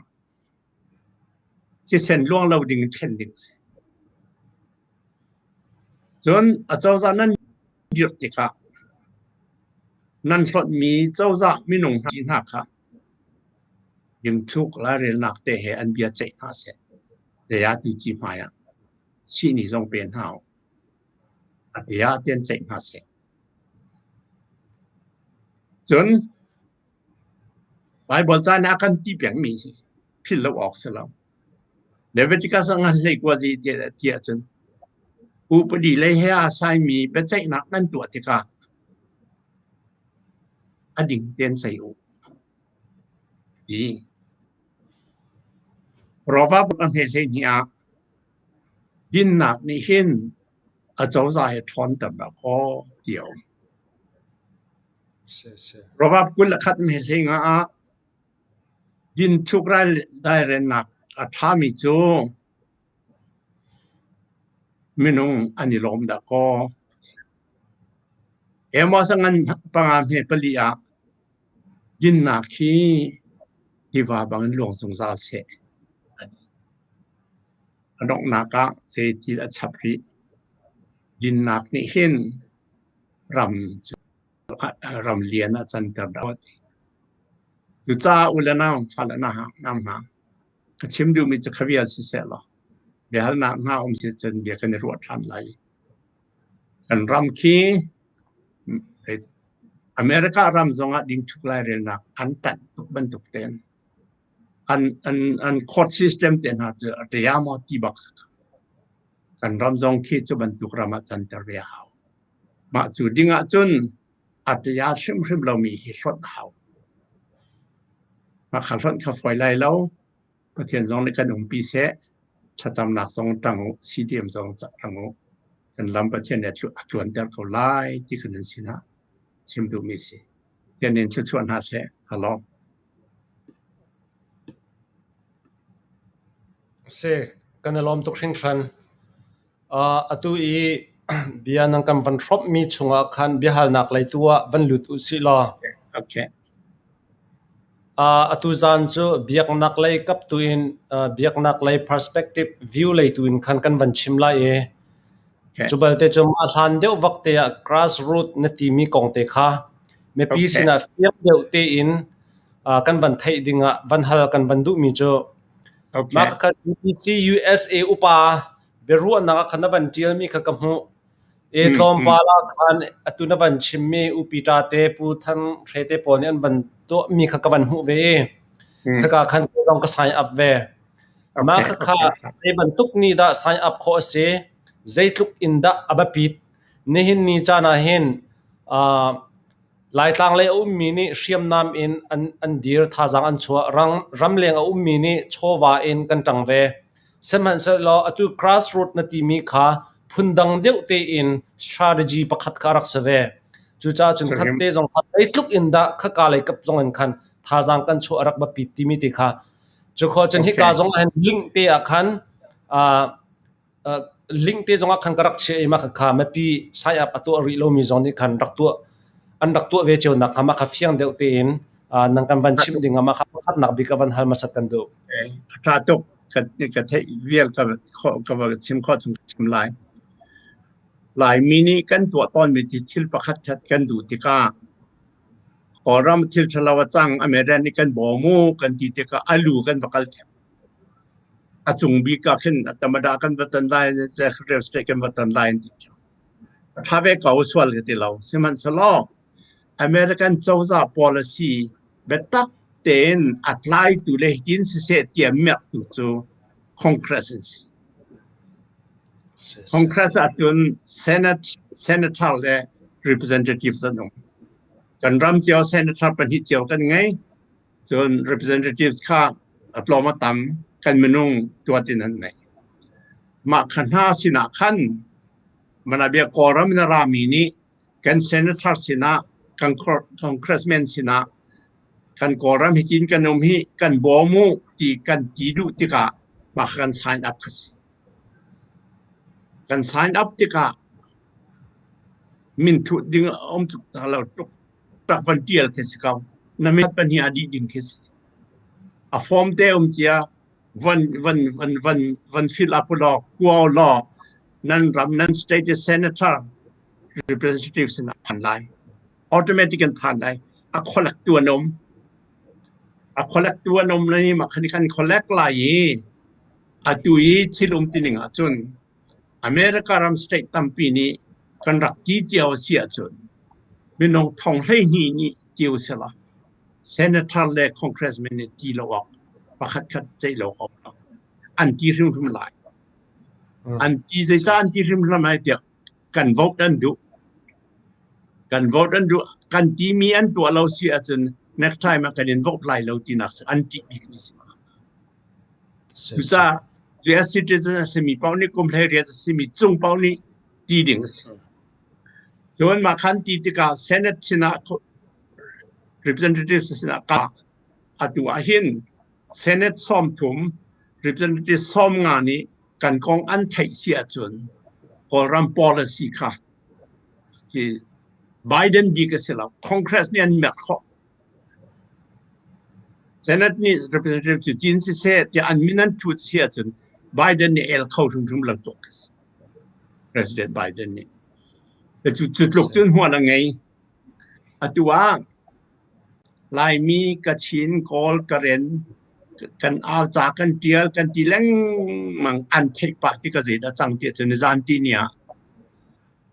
[SPEAKER 4] thisen luang lo ding in thlen ding a si. Cun acozah nan dirh tikah nan hlonhmi cozah minung hna kha Dingthluk lairelnak te he an bia ceih hna seh. Zei ah tu ci hmai ah sihni zong pe hna u. A bia ten ceih hna seh. Cun Baibal ca nih a kan ti pengmi hi philh lo awk si lo. Leviticus a ngan hlei kua zi ti ahcun upadi lei he aa saimi biaceihnak nan tuah tikah a ding tein ceih u. Ti. Proverb a hme 12 ah dinnak nih hin acozah hi ṭhawnter dah kaw ti a um. Proverb 21 hme 15 ah dinthluk dairennak a ṭhami cu minung an i lawm dah kaw. Amos a ngan panga hme pali ah dinnak hi tiva bangin luang zungzal seh. A donghnak ah zeitil a chap rih. Dinnak nih hin ram cu ram lian ah canter dah ti. Cucaah u le nau fale na hna ka chim duhmi cu kha vial siseh law biahalnak hna um si cun bia kan i ruah ṭhan lai. Kan ram khi America ram zongah dingthuk lairelnak an tanh tuk bantuk tein an an an court system te hna cu a ṭia maw ti bak si. Kan ram zong khi cu bantuk ram ah canter ve a hau. Mah cu ding ahcun a ṭia hrimhrim lomi hi hlonh a hau. Mah kha hlonh kha fawi lai lo. Pathian zong nih kan umpi seh. Thlacamnak zong ṭang u, CDM zong ṭang u. Kan lam Pathian nih a tluanter ko lai ti kan nan sinah chim duhmi si. Pathian in thluachuah hna seh. Hello.
[SPEAKER 1] Si, kan i lawm tuk hringhran. Atu i bia nan kan van hrawmhmi chungah khan biahalnak lei tu ah van lut u sih law.
[SPEAKER 4] Okay.
[SPEAKER 1] Atu zan cu biaknak lei kap tu in biaknak lei perspective view lei tu in khan kan van chim lai i cu balte cu mah hlan deuh vak te ah grassroot na timi kong te kha mipi sinah fiang deuh tein kan van theih dingah van hal kan van duhmi cu mah kha CBC USA upa biaruahnak ah khan na van ṭialmi kha ka hmuh. I tlawmpal ah khan atu na van chimmi U Peter te Pu Thang Hre te pawl nih an van tuahmi kha ka van hmuh ve i khaka khan kei zong ka sign up ve. Mah khakha zei bantuk nih dah sign up khawh a si? Zeitluk in dah a biapit? Nihin ni caan ah hin Laitlang lei a ummi nih hriamnam in an dir, thazaang an chuah. Ramleng a ummi nih chawva in kan ṭang ve. Sihmanhsehlaw atu grassroot na timi kha phundang deuh tein strategy pakhat kha a rak si ve. Cucaah cun khatte zong kha zeitluk in dah khaka lei kap zong in khan thazaang kan chuah a rak biapit timi ti kha. Cu khua cun hika zong ah hin link te ah khan link te zong ah khan ka rak chiah i mah kha mipi sign up a tuah rih lomi zong nih khan rak tuah an rak tuah ve cio nak hnga mah kha fiang deuh tein nang kan van chimh ding ah mah kha pakhatnak bik a van hal hmasat kan duh.
[SPEAKER 4] A tha tuk ka ka theih vial ka ka va chim khawh chung ka chim lai. Laimi nih kan tuah tawnmi ti thil pakhat khat kan duh tikah Kawlram thil ṭhalo a cang American nih kan bawm u kan ti tikah a lu kan va kal ṭheo. A cung bik ah khin tamada kan va ton lai, Secretary of State kan va ton lai an ti ṭheo. A ṭha ve ko sual ka ti lo. Sihmanhsehlaw American cozah policy biatak tein a tlaitu le hitin siseh tiah miaktu cu Congress an si. Congress ahcun Senate, Senator le Representatives an um. Kan ram cio Senator pahnih cio kan ngei. Cun representatives kha a tlawm a tam kan minung tuat in an ngei. Mah kha hna sinah khan manabia Kawlram in a rami nih kan senator sinah kan congressman sinah kan Kawlram hitin kan um hi kan bawm u ti kan ti duh tikah mah kan sign up kha si. Kan sign up tikah minthut ding a um tuk ta lo tuk tak van tial khi si ko. Na min pahnih a dih ding khi si. A form te um cia van van van van van fill up law kuau law nan ram nan state senator representatives in phan lai. Automatic in phan lai. A collect tu an um. A collect tu an um lai ma khan kan collect lai i atu i thil um tining ahcun America ram state tampi nih kan rak ti cio a si ahcun minung thong 12 nih ti usila senator le congressman nih ti lo awk pakhat khat ceih lo awk lo an ti hrimhrim lai. An ti zeicah an ti hrimhrim lai tiah kan vote an duh. Kan vote an duh. Kan timi an tuah lo si ahcun next time ah kan in vote lai lo tinak an ṭih bik mi si. Cucaah US citizen a simi paoh nih kum 18 a simi cung paoh nih ti ding a si. Cun mah khan ti tikah Senate sinah representatives sinah ka atu ah hin Senate 30 representative 50 nih kan kong an theih si ahcun Kawlram policy kha hi. Biden bik a si lo. Congress nih an merh khawh. Senate nih representative cu tin siseh tiah an min an thut si ahcun Biden nih el kho hrimhrim lo tuk a si. President Biden nih. Cu cu tluk cun hmual a ngei. Atu ah Laimi, Kachin, Kawl, Karen kan au ca kan tial kan ti lengmang an theih pah ti ka zeidah cang ti ahcun nizan ti ni ah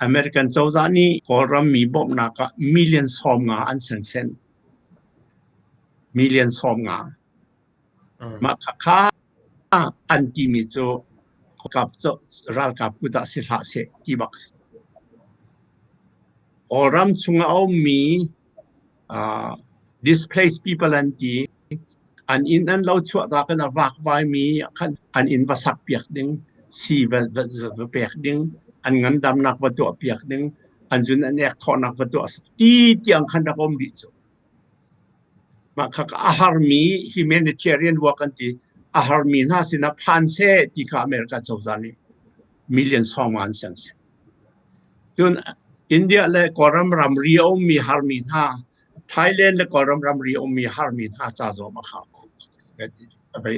[SPEAKER 4] American cozah nih Kawlram mi bawmhnak ah million 50 an sengsen. Million 50. Mah khakha an timi cu kap ralkap kut ah si hlah seh ti bak si. Kawlram chungah a ummi displaced people an ti. An inn an lo chuahtak in a vakvaimi khan an inn va sak piak ding, sii va, va, va pek ding, an ngandamnak va tuah piak ding, an zun an ek thawhnak va tuah ti tiang khan rak um dih cu. Mah kha a harmi humanitarian work an ti. A harmi hna sinah phan seh ti kha America cozah nih million sawng an seng seh. Cun India le Kawlram ramri a ummi harmi hna, Thailand le Kawlram ramri a ummi harmi hna ca zong a kha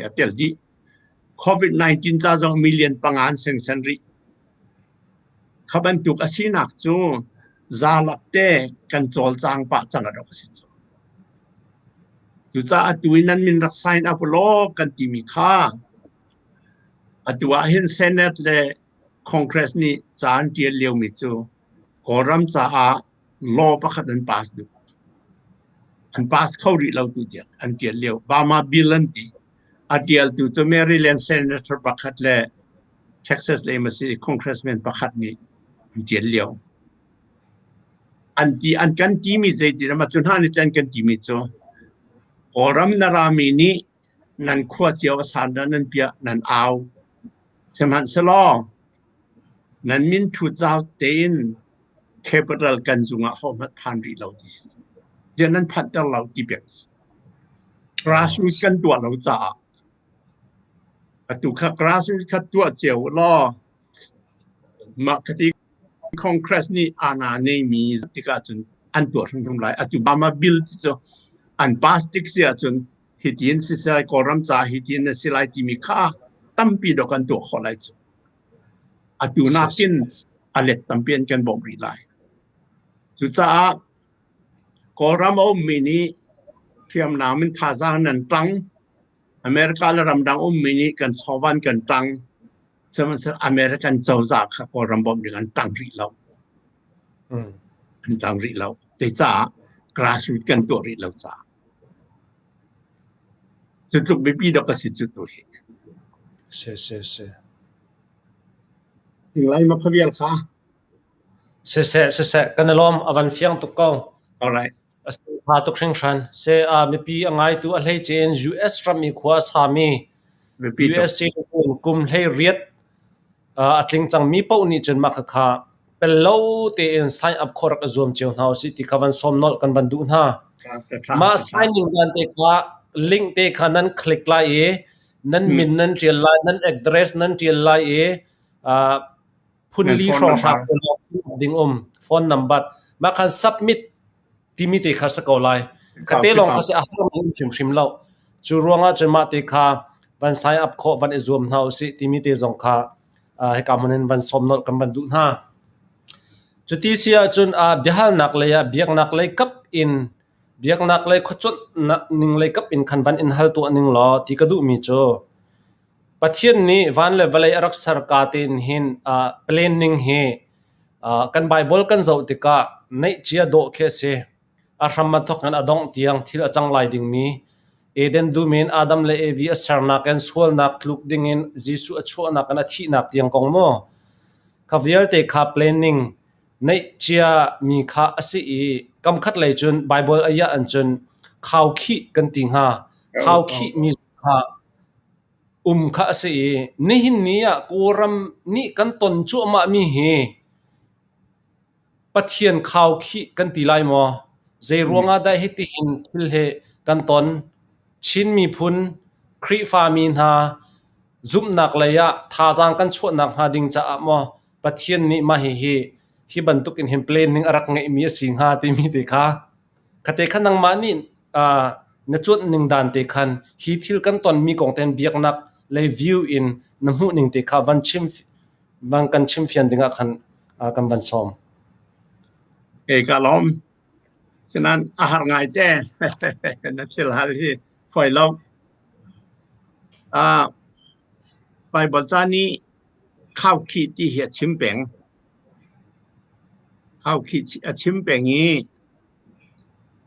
[SPEAKER 4] a tel dih. COVID-19 ca zong million panga an sengsen rih. Kha bantuk a sinak cu zalak te kan cawlcang pah cang a rak si cu. Cucaah atu in nan min rak sign up law kan timi kha atu ah hin Senate le Congress nih ca an ṭial liomi cu Kawlram caah law pakhat an pass duh. An pass kho rih lo tu tiang an ṭial lio. Obama bill an ti. A ṭialtu cu Maryland Senator pakhat le Texas lei ma si congressman pakhat nih an ṭial lio. An ti an kan timi zeiti ram cu hna nih cun kan timi cu Kawlram na rami nih nan khua cio a san nan piah nan au. Sihmanhsehlaw nan min thut zau tein capital kan zung ah hohmanh phan rih lo ti si. Ziah nan phanhter lo ti pek si. Grassroots kan tuah lo caah Atu kha grassroots kha tuah cio u law mah khati Congress nih aana neimi tikah cun an tuah hrimhrim lai. Atu Obama bill ti cu an pass tik si ahcun hitin si lai Kawlram caah hitin na si lai timi kha tampi dawk an tuah khawh lai cu. Atu nakin a let tampi an kan bawmh rih lai. Cucaah Kawlram a ummi nih hriamnam in thazaang nan tang. America le ramdang ummi nih kan chawva an kan tang. Sihmanhsehlaw American cozah kha Kawlram bawmh ding an tang rih lo. An tang rih lo. Zeicah grassroots kan tuah rih lo caah. Cu tluk biapi dok a si cu tu hi.
[SPEAKER 1] Si si si.
[SPEAKER 4] Lai ma khavial kha.
[SPEAKER 1] Siseh siseh kan i lawm a van fiang tuk ko.
[SPEAKER 4] All right.
[SPEAKER 1] A si tha tuk hringhran. Se a mipi a ngaitu a hleice in US ram i khua a sami
[SPEAKER 4] Mipi tuk.
[SPEAKER 1] US kum kum hlei riat a tling cangmi paoh nih cun mah khakha pel lo tein sign up khawh rak i zuam cio hna usih ti kha van sawm nolh kan van duh hna. Mah signing dan te kha link te kha nan click lai i nan min nan ṭial lai, nan address nan ṭial lai i phun li hrawnghrang ding um phone number mah khan submit timi te kha sa ko lai khate lawng kha si a har um hrimhrim lo cu ruangah cun mah te kha van sign up khawh van i zuam hna usih timi te zong kha hika hmun in van sawm nolh kan van duh hna cuti si ahcun biahalnak lei ah biaknak lei kap in biaknak lei khuacuanh ning lei kap in khan van in hal tuah ning law ti ka duhmi cu Pathian nih van le vawlei a rak ser ka tein hin planning hi kan Baibal kan zoh tikah neihcia dawh khi a si. A hram a thawk in a dongh tiang thil a cang lai dingmi Eden dum in Adam le Evi a sernak in sualnak tluk dingin Jesuh a chuahnak in a thihnak tiang kong maw? Kha vialte kha planning neihcia mi kha a si i kamkhat lei cun Baibal a iah ahcun khaukhih kan ti hnga. Khaukhih mi kha um kha a si i nihin ni ah Kawlram nih kan ton cuahmahmi hi Pathian khaukhih kan ti lai maw? Zei ruangah dah hitihin thil hi kan ton? Chin miphun Khrihfami hna zumhnak lei ah thazaang kan chuahnak hnga ding caah maw Pathian nih mah hihi hi bantuk in hin planning a rak ngeihmi a si hnga timi te kha khate kha nangmah nih na cuanh ning dan te khan hi thil kan tonmi kong ten biaknak lei view in na hmuh ning te kha van chim van kan chim fian dingah khan kan van sawm.
[SPEAKER 4] Kei ka lawm. Sinan a har ngai te. Na thil hal hi fawi lo. Bible ca nih khaukhih ti hi a chim peng. Khaukhih a chim peng i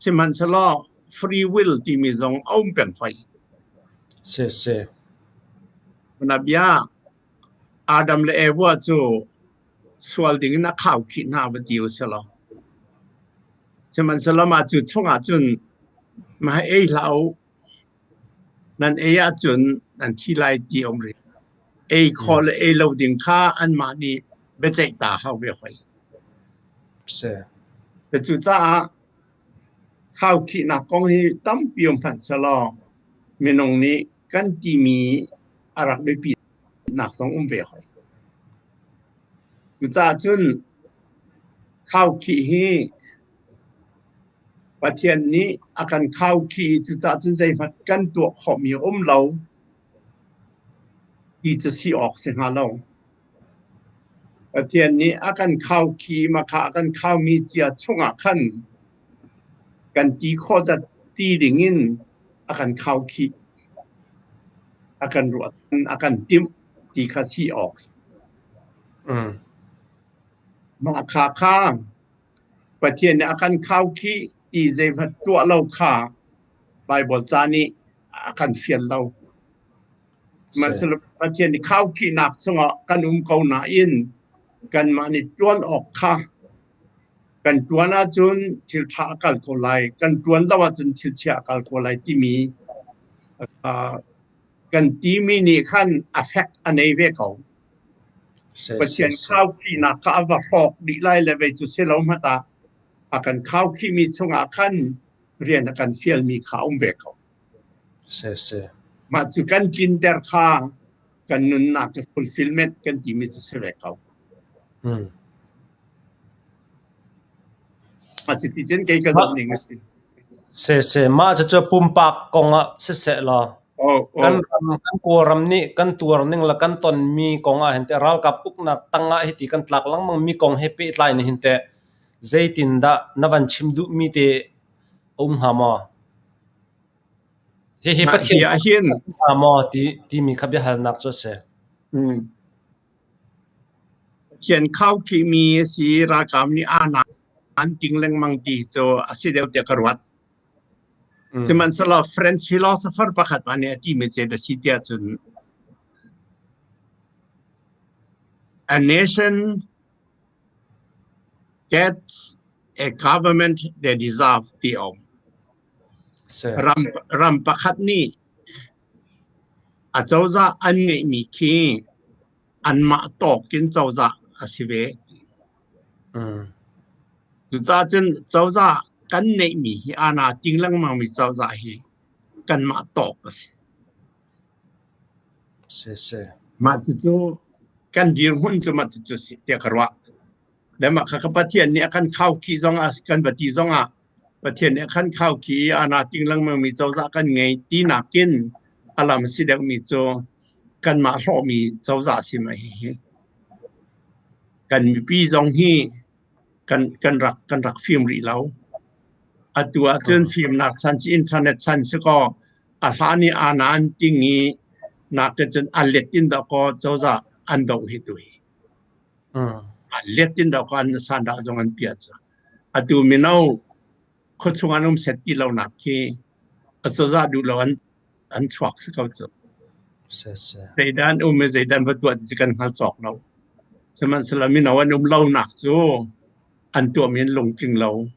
[SPEAKER 4] sihmanhsehlaw free will timi zong a um peng hoi.
[SPEAKER 1] Si si.
[SPEAKER 4] Bia Adam le Eva cu sual ding in a khaukhih hna va ti u selaw. Sihmanhsehlaw mah cu chungah cun mah ei hlah u, Nan ei ahcun nan thi lai ti a um rih. Ei khawh le ei lo ding kha anmah nih biaceih ta hau ve hoi.
[SPEAKER 1] Si.
[SPEAKER 4] Cucaah khaukhihnak kong hi tampi um hmanh selaw minung nih kan timi a rak biapitnak zong um ve hoi. Cucaah cun khaukhih hi Pathian nih a kan khaukhih i cucaah cun zeihmanh kan tuah khawhmi a um lo ti cu si awk si hnga lo. Pathian nih a kan khaukhih i mahka a kan khaumi cia chungah khan kan ti khawh zat ti dingin a kan khaukhih, a kan ruah, a kan timh ti kha si awk si. Mah kha kha Pathian nih a kan khaukhih ti zeihmanh tuah lo kha Baibal ca nih a kan fial lo. Sihmanhsehlaw Pathian nih khaukhihnak chungah kan um ko nain kanmah nih ṭuan awk kha kan ṭuan ahcun thil ṭha a kal ko lai, kan ṭuan lo ahcun thil chia a kal ko lai timi kan timi nih khan a fek a nei ve ko. Pathian khaukhihnak kha a va hrawk dih lai le vei cu si lo hmanh ah a kan khaukhihmi chungah khan rian a kan fialmi kha a um ve ko. Mah cu kan tlinter kha kan nunnak fulfillment kan timi cu si ve ko. Mah cu ti cun kei ka zoh ning a si.
[SPEAKER 1] Siseh, mah cucu pumpak kong ah siseh law kan ram, kan Kawlram nih kan tuar ning le kan tonmi kong ah hin teh ralkap uknak tang ah hiti kan tlak lengmang mi kong he pehtlai in hin teh zeitindah na van chim duhmi te a um hnga maw? Hihi
[SPEAKER 4] Mah
[SPEAKER 1] Pathian
[SPEAKER 4] hi ah hin
[SPEAKER 1] hnga maw ti timi kha biahalnak cu a si.
[SPEAKER 4] Pathian khaukhihmi a si. Ralkap nih aa an ting lengmang ti cu a si deuh tiah ka ruat. Sihmanhsehlaw French philosopher pakhat pa nih a timi cu a si tiah cun a nation gets a government they deserve ti a um. Ram, ram pakhat nih Acozah an ngeihmi khi anmah tawk in cozah a si ve. Cucaah cun cozah kan neihmi hi aa ting lengmangmi cozah hi kanmah tawk a si. Mah cucu kan dirhmun cu mah cucu si tiah ka ruah. Le mah kha ka Pathian nih a kan khaukhih zongah kan va ti zongah Pathian nih a kan khaukhih i aa ting lengmangmi cozah kan ngei ti nakin a lam a si deuhmi cu kanmah hlawhmi cozah a si mah hihi. Kan mipi zong hi kan, kan rak kan rak fim rih lo. Atu ahcun fimnak chan si internet chan si kaw a hlan i aa na an ting i nakin cun a let in dah kaw cozah an doh hi tu hi. A let in dah kaw an sandah zong an piah cu. Atu mino khuachung an um set ti lonak khi acozah duh lo an an chuak si ko cu. Zeidah an um i zeidah an va tuah ti cu kan hngal cawk lo. Sihmanhsehlaw mino an um lonak cu an tuahmi an lungtling lo.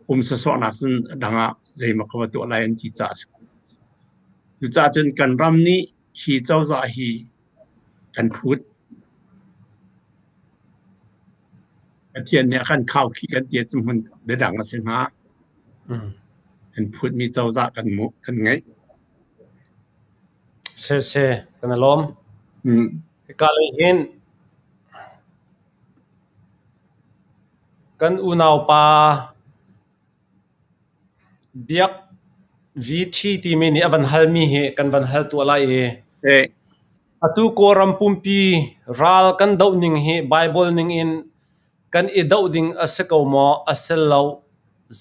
[SPEAKER 4] Um sawsawhnak cun dang ah zeimaw ka va tuah lai an ti caah a si. Cucaah cun kan ram nih hi cozah hi kan phut. Pathian nih a kan khaukhih kan ti ahcun hmun biadang a si hnga. Kan phutmi cozah kan mu kan ngeih.
[SPEAKER 1] Siseh, kan i lawm. Hika lei hin. Kan unaupa Biak VT timi nih a van halmi hi kan van hal tuah lai i atu Kawlram pumpi ral kan doh ning hi Baibal ning in kan i doh ding a si ko maw a si lo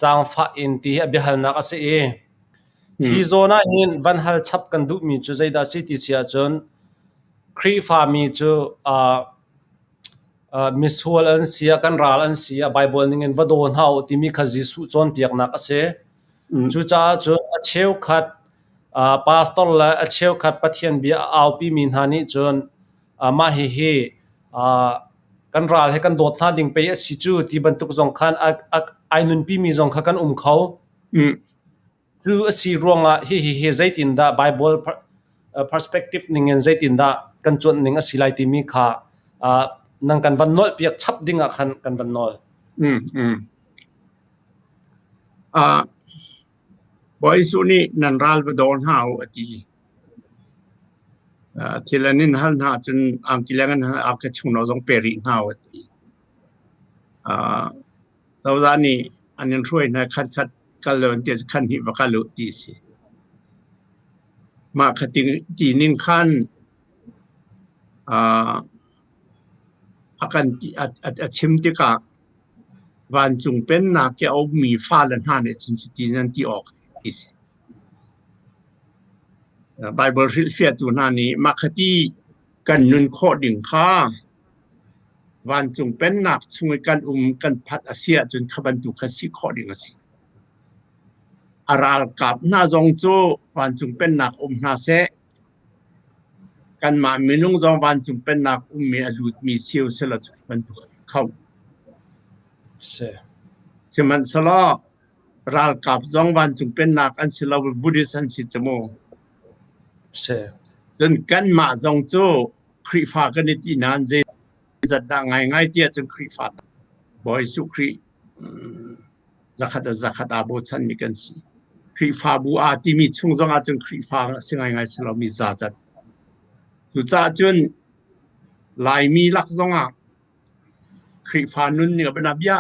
[SPEAKER 1] zaangfah in ti hi a biahalnak a si i hi zawn ah hin van hal chap kan duhmi cu zeidah a si ti si ahcun Khrihfami cu misual an si ah kan ral an si ah Baibal ning in va daw hna u timi kha Jesuh cawnpiaknak a si. Cucaah cun a cheukhat pastor le a cheukhat Pathian bia a aupimi hna nih cun mah hihi kan ral he kan dawt hna ding pei a si cu ti bantuk zong khan ai nunpimi zong kha kan um kho. Cu a si ruangah hihi hi zeitindah Baibal perspective ningin zeitindah kan cuanh ning a si lai timi kha nang kan van nolhpiak chap ding ah khan kan van nawl.
[SPEAKER 4] Bawi Jesuh nih nan ral va daw hna u a ti. Thil an in hal hna cun angki leng an hal angki chung zong pe rih hna u a ti. Cozah nih an in hruai hna khat khat kal lo an ti ahcun khat hnih va kal u ti a si. Mah kha ti ning khan a kan a chim tikah vancung pennak i a ummi fale hna nih cun cuti nan ti awk ti si. Baibal hrilhfiahtu hna nih mah kha ti kan nun khawh ding kha Vancung Pennak chung i kan um kan phanh a si ahcun kha bantuk kha si khawh ding a si. A ralkap hna zong cu vancung pennak um hna seh, kanmah minung zong vancung pennak ummi a lutmi si u selaw cu bantuk a si kho.
[SPEAKER 1] Si.
[SPEAKER 4] Sihmanhsehlaw ralkap zong vancung pennak an si lo, Buddhist an si cu mu.
[SPEAKER 1] Si.
[SPEAKER 4] Cun kanmah zong cu Khrihfa kan i ti nain zeizat dah ngaingai ti ahcun Khrihfa Bawi Jesuh Khrih zakhat a zakhat aa bochanmi kan si. Khrihfabu aa timi chung zong ahcun Khrihfa si ngaingai si lomi zazat. Cucaah cun Laimi lak zongah Khrihfa nun ning a bia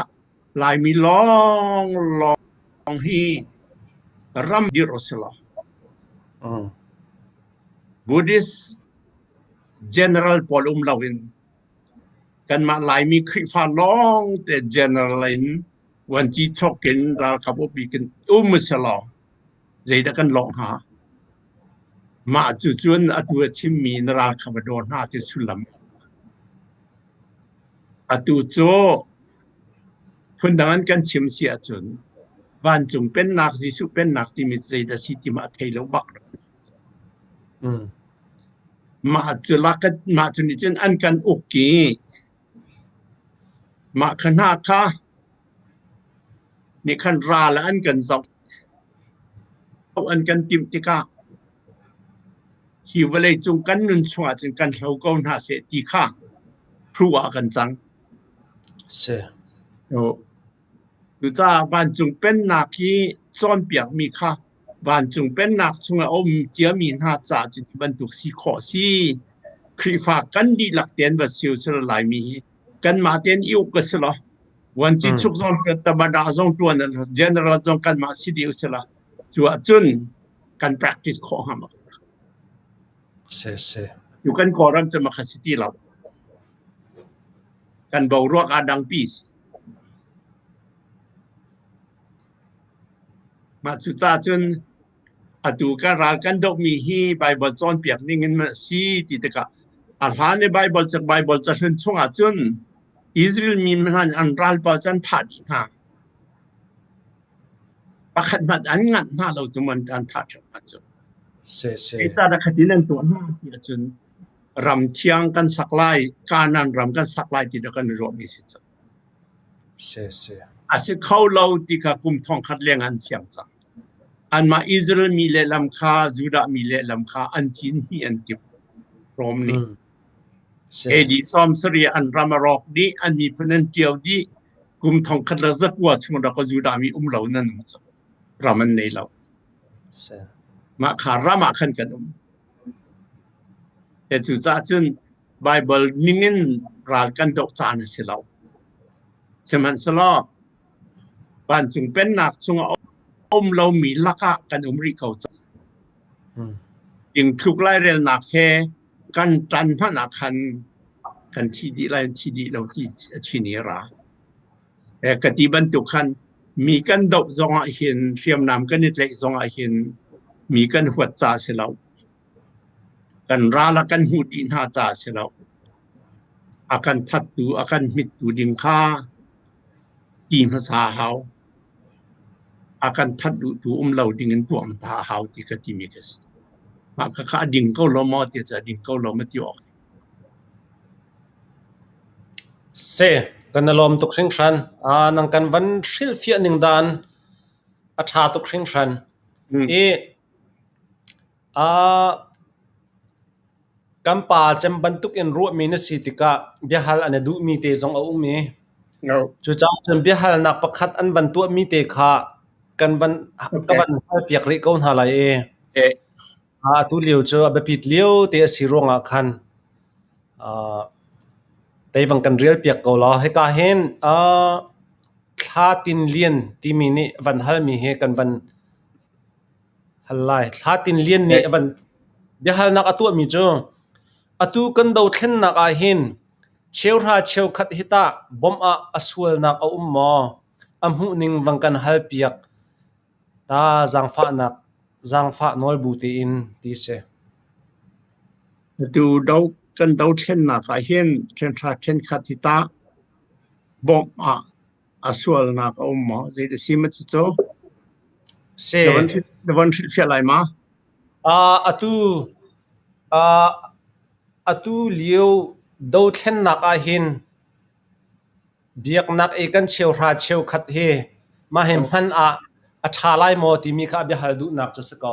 [SPEAKER 4] Laimi lawng lawng hi ram dirh a si lo. Buddhist General pawl um loin kanmah Laimi Khrihfa lawngte general in vuanci chok in ralkap upbik in um usih zeidah kan lawh hnga? Mah cu cun atu a chimmi na ralkap a daw hna ti sullam. Atu cu phundang an kan chim si ahcun vancung pennak Jesuh pennak timi zeidah si ti mah thei lo bak. Mah cu lak mah cu nih cun an kan uk i mah kha hna kha nih khan ral an kan zoh an kan timh tikah hi vawlei cung kan nun chungah cun kan hlo ko hna seh ti kha phu ah kan cang.
[SPEAKER 1] Si.
[SPEAKER 4] Cucaah vancung pennak hi cawnpiakmi kha Vancung Pennak chungah a um ciami hna ca cu hi bantuk si khawh a si. Khrihfa kan dihlak tein va si usih Laimi hi kanmah tein i uk a si lo. Vuanci chuk zong tamada zong ṭuan general zong kanmah si dih usih law cu ahcun kan practice khawh hnga ma?
[SPEAKER 1] Si si.
[SPEAKER 4] Tu kan Kawlram cu makha si ti lo. Kan boruak aa dangpi si. Mah cucaah cun atu kan ral kan dohmi hi Baibal cawnpiak ning in a si ti tikah a hlan i Baibal ca Baibal cahlun chungah cun Israel mi hna nih an ral paoh cu an thah dih hna. Pakhat hmanh an nganh hna lo cu an thah ṭheo hna cu. Zeicahdah khatin an tuah hna ti ahcun ram thiang kan sak lai, Kanaan ram kan sak lai ti dah kan i ruahmi si cang. A si kho lo ti kha kum thongkhat leng an fiang cang. Anmah Israel mi lehlam kha Judah mi lehlam kha an cin hnih an timh. Rom nih. AD 70 an ram a rawk dih, an miphun an ṭio dih. Kum thongkhat le zakua chung rak Judah mi um lo nan um cang. Ram an nei lo. Mah kha ram ah khan kan um. Cucaah cun Baibal ningin ral kan doh caan a si lo. Sihmanhsehlaw Vancung pennak chungah a um lomi lakah kan um rih ko cang. Dingthluk lairelnak he kan ṭan hmanh ah khan kan thi dih lai, thi dih lo ti a chin i a ra. Ka ti bantuk khan mi kan doh zongah hin hriamnam kan i tlaih zongah hin mi kan huat ca a si lo. Kan ral a kan hmuh dih hna ca a si lo. A kan thattu, a kan hmittu ding kha ti hmasa a hau. A kan that duhtu um lo ding in tuah hmasa a hau ti ka timi ka si. Mah khakha a ding ko lo maw ti cu a ding ko lo ma ti awk.
[SPEAKER 1] Si, kan i lawm tuk hringhran. Nang kan van hrilhfiah ning dan a ṭha tuk hringhran. I Kan pa cem bantuk in ruahmi na si tikah biahal an i duhmi te zong a um i cucaah cun biahalnak pakhat an van tuahmi te kha kan van ka van halpiak rih ko hna lai i atu lio cu a biapit lio te a si ruangah khan teivang kan rialpiak ko law. Hika hin Thla Tin Lian timi nih van halmi hi kan van Hal lai. Thla Tin Lian nih a van biahalnak a tuahmi cu atu kan dothlennak ah hin cheuhra cheukhat hi tah bawmh ah a sualnak a um maw? A hmuhning van kan halpiak ta zaangfahnak zaangfah nawlbu tein ti si.
[SPEAKER 4] Atu do kan dothlennak ah hin ṭhenhra ṭhenkhat hi tah bawmh ah a sualnak a um maw? Zei a si ma cucu?
[SPEAKER 1] Si.
[SPEAKER 4] Na von hrilhfiah lai ma?
[SPEAKER 1] Atu atu lio dothlennak ah hin biaknak i kan cheuhra cheukhat hi mah hi hman ah a ṭha lai maw timi kha a biahal duhnak cu si ko.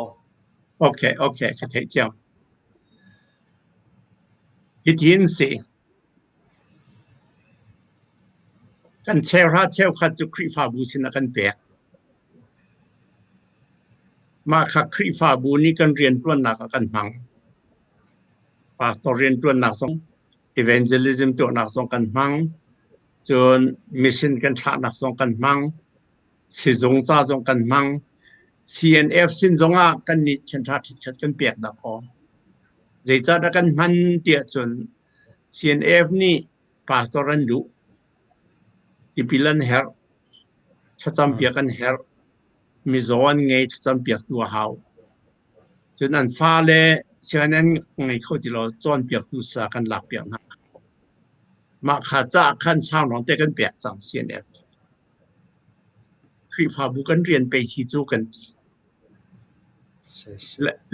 [SPEAKER 4] Okay, okay, ka theihthiam. Hitin si. Kan cheuhra cheukhat cu Khrihfabu sin ah kan pek. Mah kha Khrihfabu nih kan rianṭuannak ah kan hmang. Pastor rianṭuannak zong, evangelism tuahnak zong kan hmang. Cun mission kan thlahnak zong kan hmang. Sizung ca zong kan hmang. CNF sin zongah kan nih ṭhianṭha ṭhitkhat kan pek dah kaw. Zeicahdah kan hman tiah cun CNF nih pastor an duh, tipil an herh, thlacampiak an herh, mizaw an ngei thlacampiaktu a hau. Cun an fale sianginn an ngei kho ti lo cawnpiaktu sa kan lakpiak hna. Mah kha caah khan saulawng te kan pek cang CNF. Khrihfabu kan rian pei si cu kan ti.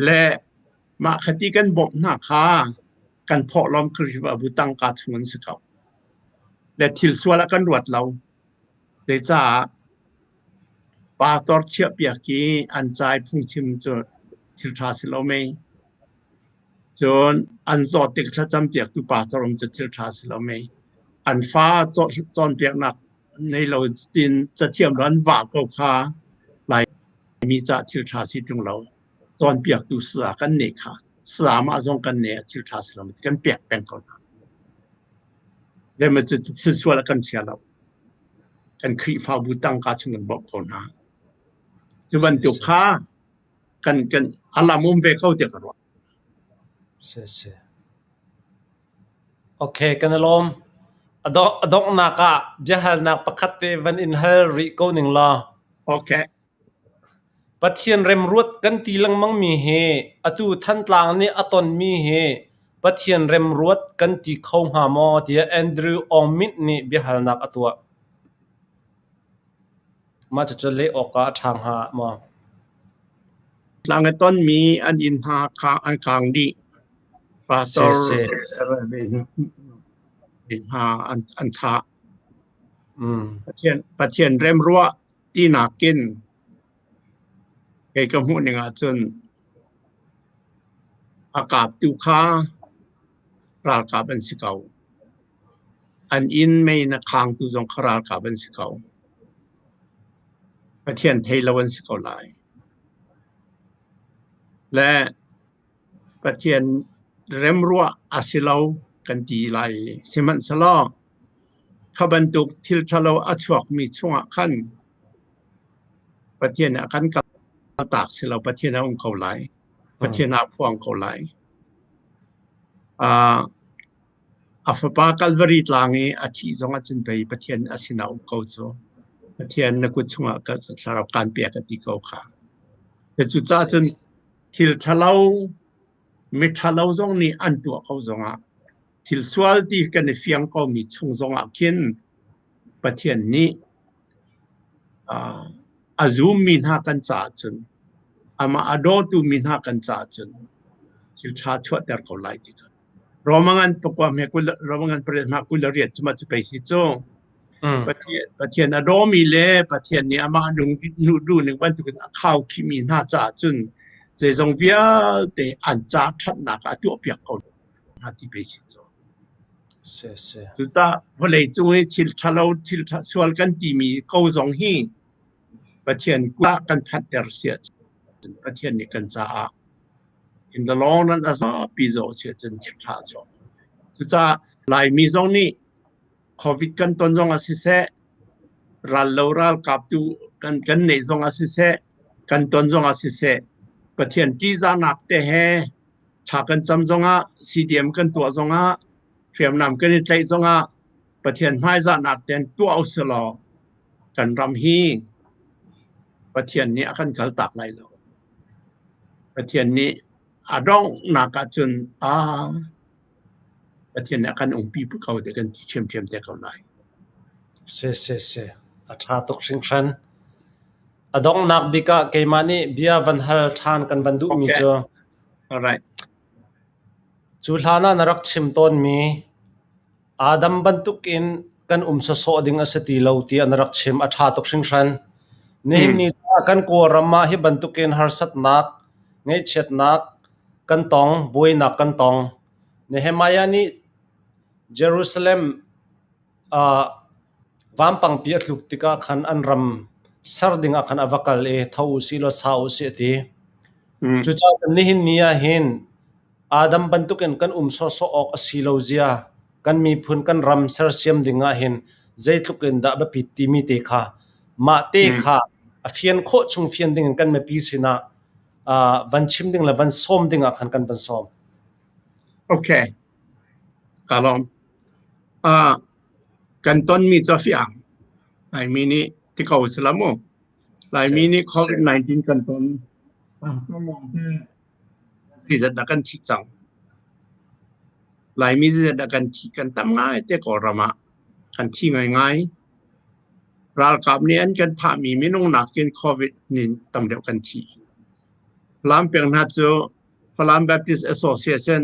[SPEAKER 4] Le Mah khati kan bawmh hna kha kan thawhlawm Khrihfabu tangka chung an si ko. Le thil sual ah kan ruat lo. Zecaah pastor chiahpiak i an cai phungchim cu thil ṭha si lo mei. Cun an zawt tik thlacam piaktu pastor um cu thil ṭha si lo mei. An fa cawnpiaknak nei lo tin cathiam lo an vah ko kha Laimi caah thil ṭha si ṭung lo. Cawnpiaktu saya kan nih kha sayamah zong kan nih thil ṭha si lo kan pek peng ko hna. Le ma cu thil sual ah kan chia lo. Kan Khrihfabu tangka chung kan bawmh ko hna. Cu bantuk kha kan kan a lam um ve ko tiah ka ruah.
[SPEAKER 1] Si si. Okay, kan i lawm. A donghnak ah biahalnak pakhat te van in hal rih ko ning law.
[SPEAKER 4] Okay.
[SPEAKER 1] Pathian remruat kan ti lengmangmi hi atu Thantlang nih a tonmi hi Pathian remruat kan ti kho hnga maw tiah Andrew Aung Myint nih biahalnak a tuah. Mah cucu leh awkah a ṭha hnga maw?
[SPEAKER 4] Tlang a tonmi an inn hna kha an kaang dih. Pastor hna an thah. Pathian remruah tinak in kei ka hmuh ning ahcun a kaptu kha ralkap an si ko. An inn mei in a khangtu zong kha ralkap an si ko. Pathian thei lo an si ko lai. Le Pathian remruah a si lo kan ti lai. Sihmanhsehlaw kha bantuk thil ṭhalo a chuakmi chungah khan. Pathian nih a kan kaltak si lo. Pathian a um ko lai. Pathian aa phuang ko lai. Uh, a fapa Calvary tlang i a thih zong ahcun pei Pathian a sinah um ko cu. Pathian na kut chungah ka thlarau kaan pek a ti ko kha. Cucaah cun thil ṭhalo miṭhalo zong nih an tuah ko zongah thil sual ti kan i fiang komi chung zongah khin Pathian nih a zummi hna kan caah cun amah a dawtu mi hna kan caah cun thil ṭha chuahter ko lai ti kha Roma ngan pakua hme kul Roma ngan pariat hma 28 cuma cu pei si cu Pathian a dawmi le Pathian nih amah nung nu ning bantukin a khau khimi hna caah cun zeizong vialte an ca ṭhatnak ah a tuahpiak ko hna ti pei si cu. Cucaah vawlei cung i thil ṭhalo thil ṭha sual kan timi ko zong hi Pathian kut ah kan phanhter si ahcun Pathian nih kan caah in the long run a zapi zawh si ahcun thil ṭha a chuak. Cucaah Laimi zong nih COVID kan ton zong ah siseh, ral lo ralkap tu kan kan neih zong ah siseh, kan ton zong ah siseh, Pathian ṭihzahnak te he thla kan cam zongah, CDM kan tuah zongah, hriamnam kan i tlaih zongah Pathian hmaizahnak tein tuah usilaw kan ram hi Pathian nih a kan kaltak lai lo. Pathian nih a donghnak ahcun a Pathian nih a kan umpi ko te kan ti ṭhiamṭhiam te ko lai.
[SPEAKER 1] Si si si. A ṭha tuk hringhran. A donghnak bik ah keimah nih bia van hal ṭhan kan van duhmi cu
[SPEAKER 4] All right.
[SPEAKER 1] Cu hlan ah na rak chim tawnmi Adam bantukin kan um sawsawh ding a si ti lo tiah na rak chim. A ṭha tuk hringhran. Nihin ni ah kan Kawlram ah hi bantukin harsatnak, ngaihchiatnak kan tong, buainak kan tong. Nehemiah nih Jerusalem ah vampangpi a tluk tikah khan an ram ser ding ah khan a va kal i tho u sih law sa u sih a ti. Cucaah nihin ni ah hin Adam bantukin kan um sawhsawh awk a si lo zia, kan miphun kan ram sersiam ding ah hin zeitluk in dah biapit timi te kha mah te kha a fian khawh chung fian ding in kan mipi sinah van chim ding le van sawm ding ah khan kan van sawm.
[SPEAKER 4] Okay. Ka lawm. Kan tonmi cu a fiang. Laimi nih ti ko si la mu. Laimi nih COVID-19 kan ton. Zeizat dah kan thih cang. Laimi zeizat dah kan thih kan tam ngai te Kawlram ah. Kan thi ngaingai. Ralkap nih an kan thahmi minung nakin COVID nin tam deuh kan thi. Falam peng hna cu Falam Baptist Association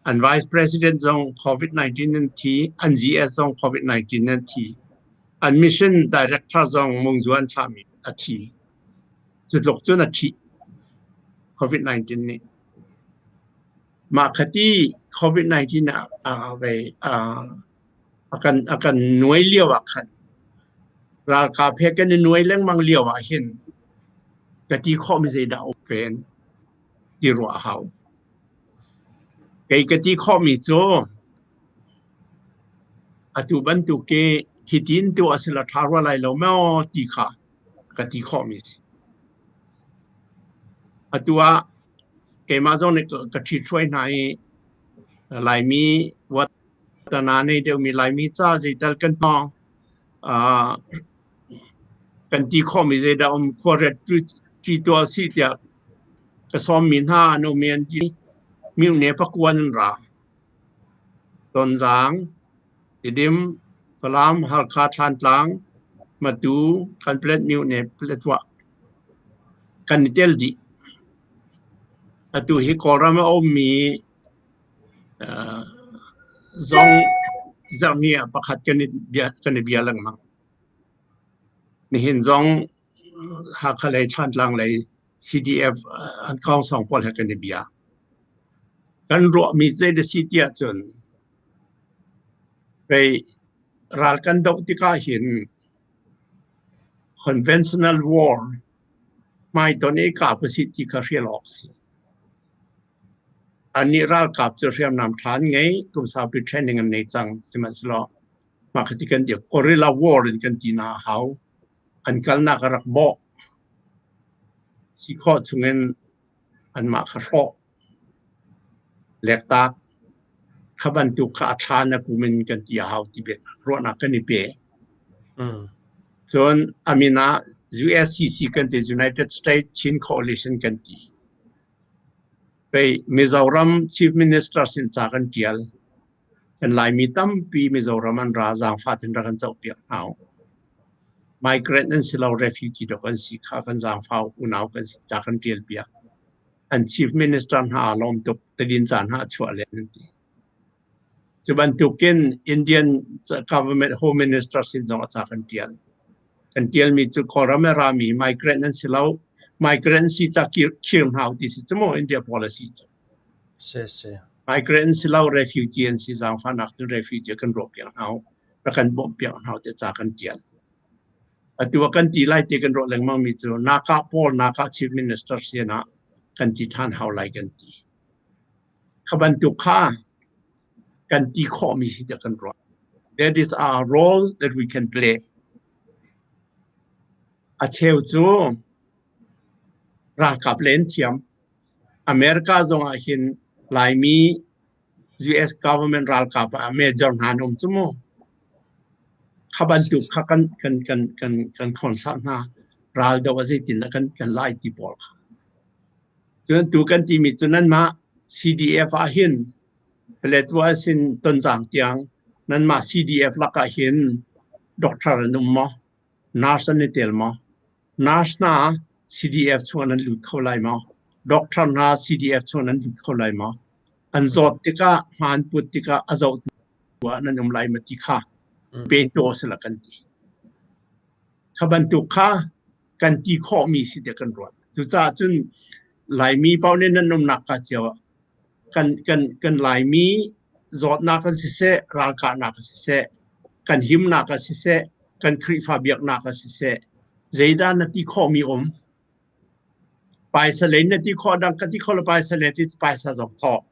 [SPEAKER 4] an Vice President zong COVID-19 an thi, an GS zong COVID-19 an thi. An Mission Director zong Mungzu an thlahmi a thi. Cu tluk cun a thih COVID-19 nih. Mah khati COVID-19 ah a kan nuai lio ah khan ralkap he kan i nuai lengmang lio ah hin ka ti khawhmi zeidah a um ven ti ruah a hau. Kei ka ti khawhmi cu atu bantuk i hitin tuah a si la ṭha rua lai lo maw ti kha ka ti khawhmi a si. Atu ah keimah zong nih ka ṭhithruai hna i Laimi watana nei deuhmi Laimi ca zeital kan tong. Kan ti khawhmi zeidah um khuaret ṭi tual si tiah ka sawmmi hna an um i an ti. Myone pakuan an ra. Tonzang, Tidim, Falam, Halkha, Thlantlang, Matu, Kanpetlet, Myone, Paletwa kan i tel dih. Atu hi Kawlram a ummi zong zarhni ah pakhat kan i bia, kan i bia lengmang. Nihin zong Hakha lei Thantlang lei CDF an kaungsawng pawl he kan i bia. Kan ruahmi zei da si tiah cun pei ral kan doh tikah hin conventional war hmaitonh i kap a si ti kha hrial awk a si. Annih ralkap cu hriamnam ṭha an ngei, kum saupi training an nei cang. Sihmanhsehlaw mah kha ti kan ti guerrilla war in kan ti hna a hau. An kalnak a rak bawh. Si khawh chungin anmah kha hrawh, lektak, kha bantuk kha a thla na kum in kan ti a hau ti ruahnak kan i pe. Cun a min ah USCC kan ti, United States Chin Coalition kan ti. Pei Mizoram Chief Minister sin ca kan ṭial. Kan Laimi tampi Mizoram an ra, zaangfah tein rak kan zohpiak hna u. Migrant an si lo, refugee dawk an si kha kan zaangfah unau kan si ca kan ṭial piak. An Chief Minister hna aa lawm tuk, tadinca hna a chuah len an ti. Cu bantukin Indian government Home Minister sin zong a ca kan ṭial. Kan ṭialmi cu Kawlram i rami migrant an si lo, migrant si ca khir hna u ti si cu mu India policy cu. Migrant si lo, refugee an si zaangfahnak cun refugee kan ruah piak hna u, rak kan bawmh piak hna u tiah ca kan ṭial. Atu ah kan ti lai ti kan ruah lengmang mi cu Naka pawl Naka Chief Minister sin ah kan ti ṭhan hau lai kan ti. Kha bantuk kha kan ti khawhmi si tiah kan ruah. That is our role that we can play. A cheu cu ralkap len thiam. America zong ah hin Laimi US government ralkap ah major hna an um cu mu. Kha bantuk kha kan kan kan kan kan consult hna. Ral do a zeitin dah kan kan lai ti pawl kha. Cun tu kan timi cu nanmah CDF ah hin Paletwa sin Tonzang tiang nanmah CDF lakah hin doctor an um maw? Nurse an i tel maw? Nurse hna CDF chung nan lut kho lai maw? Doctor hna CDF chung nan lut kho lai maw? An zawt tikah hmaan put tikah a zohtu ah nan um lai ma ti kha pen to sila kan ti. Kha bantuk kha kan ti khawhmi si tiah kan ruat. Cucaah cun Laimi paoh nih nan umnak ka cio ah kan kan kan Laimi zawtnak an siseh, ralkahnak an siseh, kan himnak an siseh, kan Khrihfa biaknak an siseh, zeidah na ti khawhmi um? Paisa lei na ti khawh dang ka ti khawh lo paisa le ti paisa zong thawh.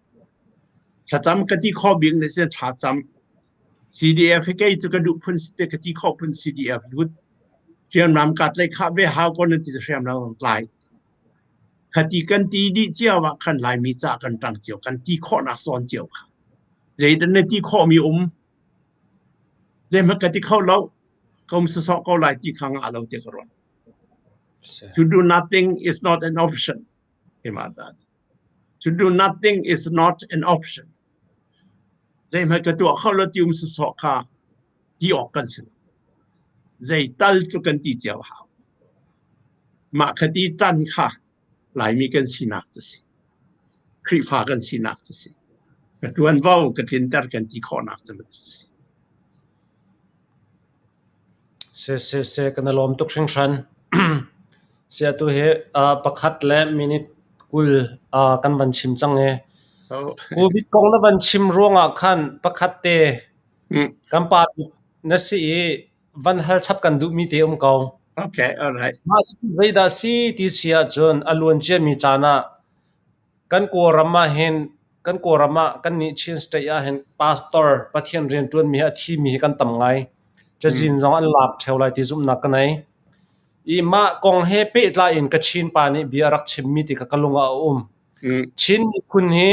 [SPEAKER 4] Thlacam ka ti khawh bik na si thlacam. CDF hi kei cu ka duh phun si ka ti khawh phun CDF lut. Hriamnam kat lei khah ve hau ko nan ti hriamnam tlai. Khati kan ti dih cio ah khan Laimi ca kan ṭang cio, kan ti khawhnak zawn cio kha. Zeidah na ti khawhmi um? Zeihmanh ka ti kho lo. Ka um sawsawh ko lai ti kha ngah lo ti ka ruat. To do nothing is not an option. Keimah ta. To do nothing is not an option. Zeihmanh ka tuah kho lo ti um sawsawh kha ti awk kan si lo. Zei tal cu kan ti cio hau. Mah kha ti tan kha Laimi kan sinak cu si. Khrihfa kan sinak cu si. Ka ṭuanvo ka tlinter kan ti khawhnak cu si.
[SPEAKER 1] Se se se kan i lawm tuk hringhran. Sia tu hi pakhat le minute 20 kan van chim cang i Covid kong na van chim ruangah khan pakhat te Kan pa na si i van hal chap kan duhmi te um ko.
[SPEAKER 4] Okay, all right.
[SPEAKER 1] Mah cu zeidah si ti si ahcun a luan ciami caan ah kan Kawlram ah hin kan Kawlram ah kannih Chin State ah hin pastor Pathian rianṭuanmi hi a thimi hi kan tam ngai. Cazin zong an lak ṭheo lai ti zumhnak ka nei. I mah kong he pehtlai in Kachin pa nih bia a rak chimmi ti kha ka lung ah a um. Chin miphun hi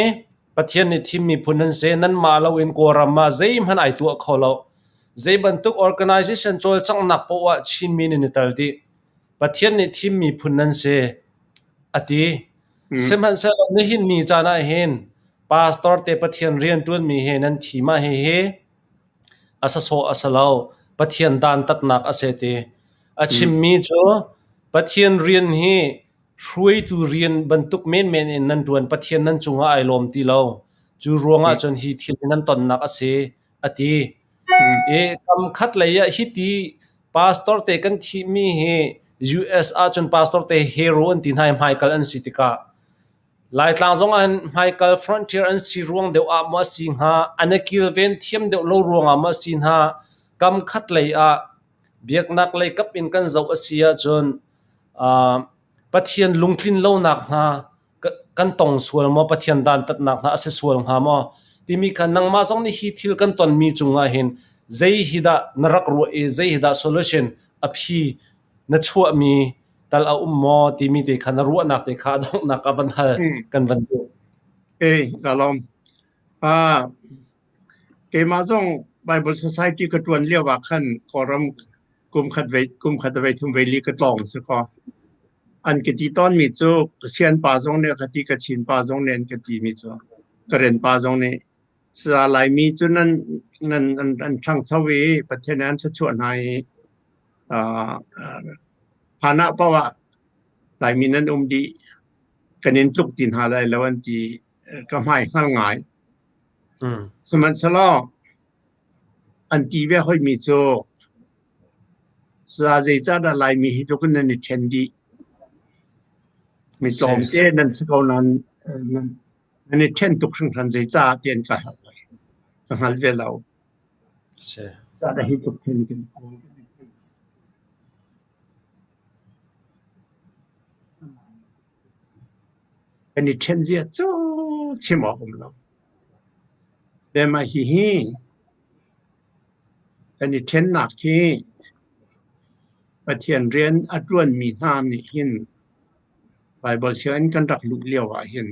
[SPEAKER 1] Pathian nih thim miphun an si. Nanmah loin Kawlram ah zeihmanh ai tuah kho lo. Zei bantuk organization cawlcanghnak poah ah Chinmi nan i tel dih. Pathian nih thim miphun nan si, a ti. Sihmanhsehlaw nihin ni caan ah hin pastor te Pathian rianṭuanmi he nan thi mah hihi a sasawh a si lo. Pathian dantatnak a si ti. A chimmi cu Pathian rian hi Hruaitu rian bantuk menmen in nan ṭuan Pathian nan cungah ai lawm ti lo. Cu ruangah cun hi thil hi nan tonnak a si, a ti. I kam khat lei ah hiti pastor te kan thihmi hi US ahcun pastor te hero an ti hna i hmaikal an si tikah Laitlang zong ah hin hmaikal frontier an si ruang deuh ah maw a si hnga, an i kilven thiam deuh lo ruangah maw a si hna, kam khat lei ah biaknak lei kap in kan zoh a si ahcun Pathian lungtlin lonak hna kan tong sual maw, Pathian dantatnak hna a si sual hnga maw timi kha nangmah zong nih hi thil kan tonmi cungah hin zei hi dah na rak ruah i zei hi dah solution a phi na chuahmi tal a um maw timi te kha na ruahnak te kha a donghnak ah van hal kan van duh.
[SPEAKER 4] Ei, ka lawm. Ah, keimah zong Bible Society ka ṭuan lio ah khan Kawlram kum khat ve kum khat ve thum ve li ka tlawng si kaw. An ka ti tawnmi cu Sian pa zong nih a ka ti, Kachin pa zong nih an ka timi cu Karen pa zong nih Saya Laimi cu nan nan an an ṭhangcho i Pathian nih an thluachuah hna i uh, hlan ah paoh ah Laimi nan um dih kan in tluk ti hna lai lo an ti ka hmai hngal ngai. Sihmanhsehlaw an ti ve hoimi cu saya zeicahdah Laimi hi tluk in nan i ṭhen dih? Mi tlawmte nan si ko nain nan i ṭhen tuk hringhran zeicah ti an ka hal. Ka hngal ve lo. Zeicahdah hi tluk ṭhen kan Kan i ṭhen zia cu chim awk um lo. Le mah hihi kan i ṭhennak hi Pathian rian a ṭuanmi hna nih hin Baibal sianginn kan rak luh lio ah hin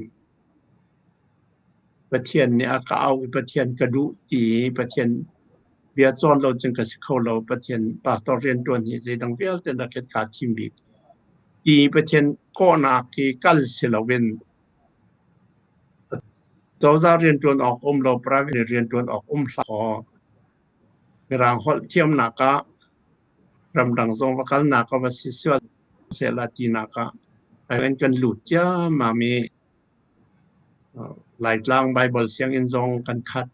[SPEAKER 4] Pathian nih a ka auh i Pathian ka duh ti i Pathian bia cawn lo cun ka si kho lo. Pathian pastor rianṭuan hi zeidang vialte nakin kaa thim bik. Ti Pathian kawhnak hi kal si loin cozah rianṭuan awk um lo, private rianṭuan awk um hlah kaw Mirang holh thiamnak ah ramdang zong va kalnak ah va si sual sehla tinak ah kan lut ciammam i Laitlang Baibal sianginn zong kan khat.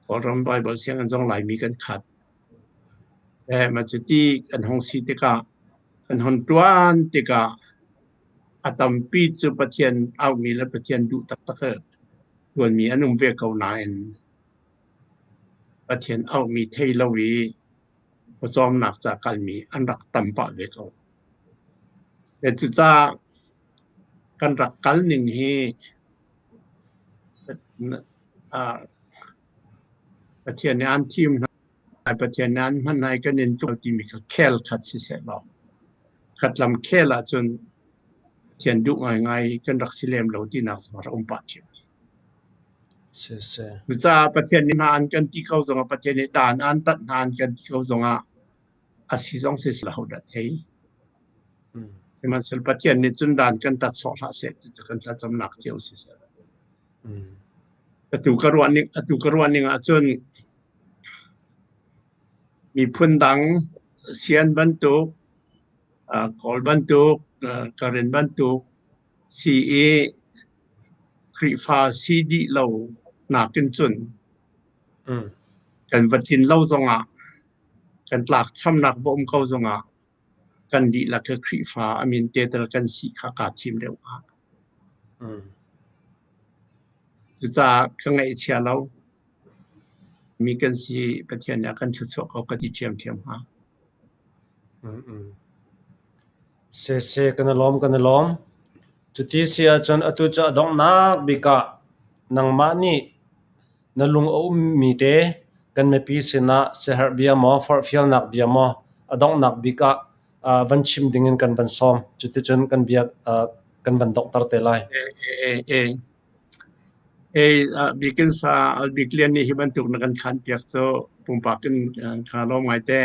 [SPEAKER 4] Kawlram Baibal sianginn zong Laimi kan khat. Mah cuti kan hung si tikah kan hon ṭuan tikah a tampi cu Pathian aumi le Pathian duh taktak ṭuanmi an um ve ko nain Pathian auhmi thei lo i pawcawmnak ca kalmi an rak tam pah ve ko. Cucaah kan rak kal ning hi Pathian nih aan thim hna, Pathian nih aan hman hna i kan in tluk timi kha khel khat siseh law khatlam khel ahcun Pathian duh ngaingai kan rak si lem lo tinak zong a rak um pah ṭhiam. Cucaah Pathian nih hna an kan ti ko zongah Pathian nih dan aan tat hna an kan ti ko zongah a si zong si lo dah thei. Sihmanhsehlaw Pathian nih cun dan kan tat sawh hlah seh ti cu kan thlacamnak cio si seh. Atu ka ruah ning atu ka ruah ning ahcun miphun dang sian bantuk, Kawl bantuk, Karen bantuk si i Khrihfa si dih lo nakin cun kan va tlin lo zongah kan tlakchamnak va um ko zongah kan dihlak hi Khrihfa a min te tal kan si kha kaa thim deuh hnga. Cucaah ka ngaihchia lo. Mi kan si Pathian nih a kan thluachuah ko ka ti ṭhiamṭhiam hnga.
[SPEAKER 1] Siseh kan i lawm kan i lawm. Cuti si ahcun atu cu a donghnak bik ah nangmah nih na lung a ummi te kan mipi sinah siaherh bia maw, forhfialnak bia maw a donghnak bik ah van chim dingin kan van sawm. Cuticun kan bia kan van donghter te lai.
[SPEAKER 4] Bikin sa Biklian nih hi bantuk na kan khan piak cu pumpak in kaa lawm ngaite.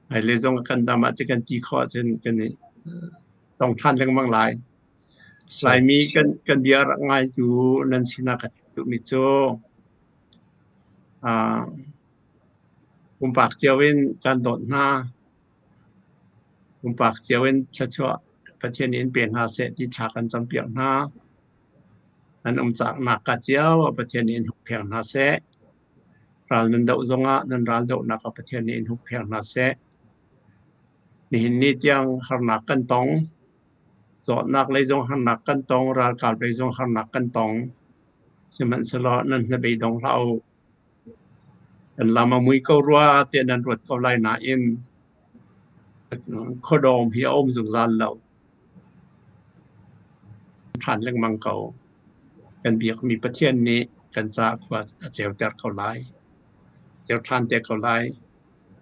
[SPEAKER 4] Hmailei zong kan dam ahcun kan ti khawh ahcun kan i tong ṭhan lengmang lai. Laimi kan, kan bia rak ngaitu nan sinah ka chim duhmi cu uh, pumpak cio in kan dawt hna. Pumpak cio in thluachuah Pathian in pe hna seh ti thla kan campiak hna. Nan um caknak ka cio ah Pathian in huppheng hna seh. Ral nan doh zongah nan ral dohnak ah Pathian nih in huppheng hna seh. Nihin ni tiang harnak kan tong. Zawtnak lei zong harnak kan tong, ralkap lei zong harnak kan tong. Sihmanhsehlaw nan hnabei dong hlah u. Kan lam a mui ko rua tiah nan ruat ko lai nain khuadawm hi a um zungzal lo. Ṭhan lengmang ko. Kan biakmi Pathian nih kan caah khua a ceuter ko lai. Ceu ṭhan te ko lai.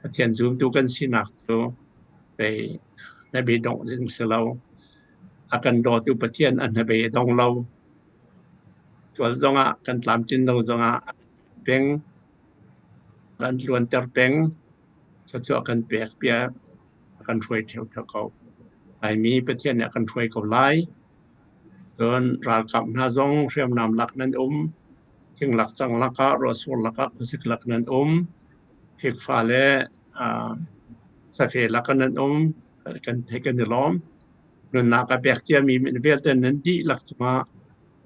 [SPEAKER 4] Pathian zumtu kan sinak cu pei. hnabei dongh ding si lo. A kan dawtu Pathian a hnabei a dong lo. Tual zongah kan tlamtlin lo zongah a peng kan luanter peng. Thluachuah kan pek piak a kan hruai ṭheo ko. Laimi Pathian nih a kan hruai ko lai. Cun ralkap hna zong hriamnam lak nan um. Thing lak cang lakah ruahsur lakah khuasik lak nan um. Fikfa le safe lak nan um. Kan theih kan i lawm. Nunnak a pek ciami vialte nan dihlak cungah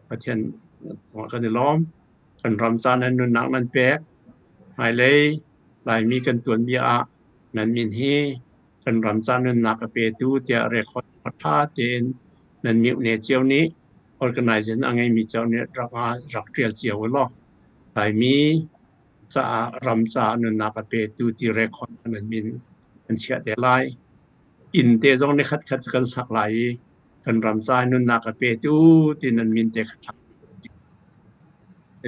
[SPEAKER 4] Pathian cungah kan i lawm. Kan ram ca nan nunnak nan pek. Hmailei Laimi kan tuanbia ah nan min hi kan ram ca nunnak a petu tiah record ṭha tein nan miohne cio nih organization a ngeimi cio nih rak rak ṭial cio u law Laimi caah ram caah nunnak a petu ti record nan min kan chiah te lai. Inn te zong ni khatkhat cu kan sak lai i kan ram caah nunnak a petu ti nan min te kha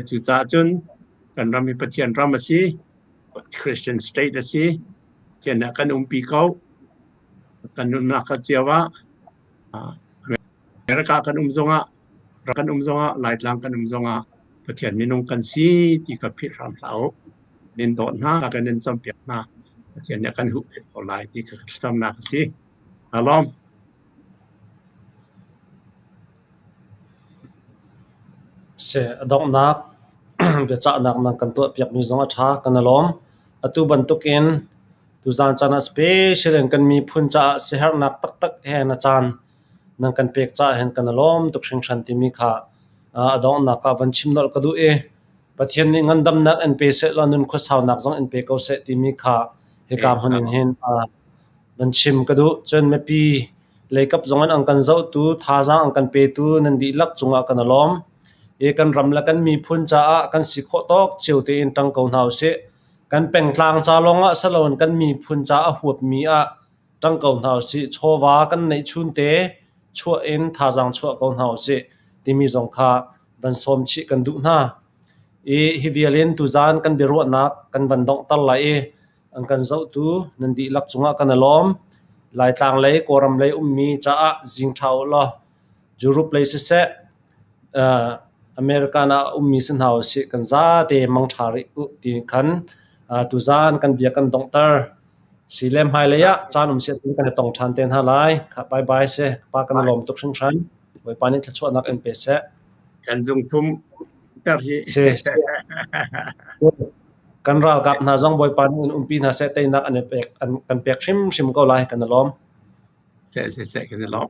[SPEAKER 4] Cucaah cun kan ram hi Pathian ram a si, Christian state a si. Pathian ah kan umpi ko. Kan nunnak kha cio ah America kan um zongah kan um zongah Laitlang kan um zongah Pathian minung kan si ti kha philh hram hlah u. Nin dawt hna, kan in campiak hna. Pathian nih a kan huhphenh ko lai ti kha thlacamnak a si. Aa lawm.
[SPEAKER 1] Si, a donghnak biacahnak nan kan tuahpiakmi zong a ṭha, kan i lawm. Atu bantukin tuzaan caan ah special in kan miphun caah siaherhnak taktak he na caan nan kan pek caah hin kan i lawm tuk hringhran timi kha a donghnak ah van chim nolh ka duh i Pathian nih ngandamnak in pe sehlaw nun khuasaunak zong in pe ko seh timi kha hika hmun in hin van chim ka duh. Cun mipi leikap zong in an kan zohtu, thazaang an kan petu nan dihlak cungah kan i lawm. I kan ram le kan miphun caah kan si khawh tawk cio tein ṭang ko hna usih. Kan pengtlang ca lawngah si loin kan miphun ca a huapmi ah ṭang ko hna usih. Chawva kan neihchun te chuah in thazaang chuah ko hna usih timi zong kha van sawm chih kan duh hna. I hi vial in tuzaan kan biaruahnak kan van donghter lai i An kan zohtu nan dihlak cungah kan i lawm. Laitlang lei Kawlram lei ummi caah zing ṭha u law Europe lei siseh, American ah a ummi si hna usih kan zate mangṭha rih u ti khan tuzaan kan bia kan donghter. Si le hmailei ah caan um si ahcun kan i tong ṭhan te hna lai. Khah bye bye si. Pa kan i lawm tuk hringhran. Bawipa nih thluachuahnak in pe seh.
[SPEAKER 4] Kan zungthum ter hi.
[SPEAKER 1] Si. Kan ralkap hna zong Bawipa nih in umpi hna seh teinak an i pek an kan pek hrimhrim ko lai kan i lawm.
[SPEAKER 4] Seh seh seh kan i lawm.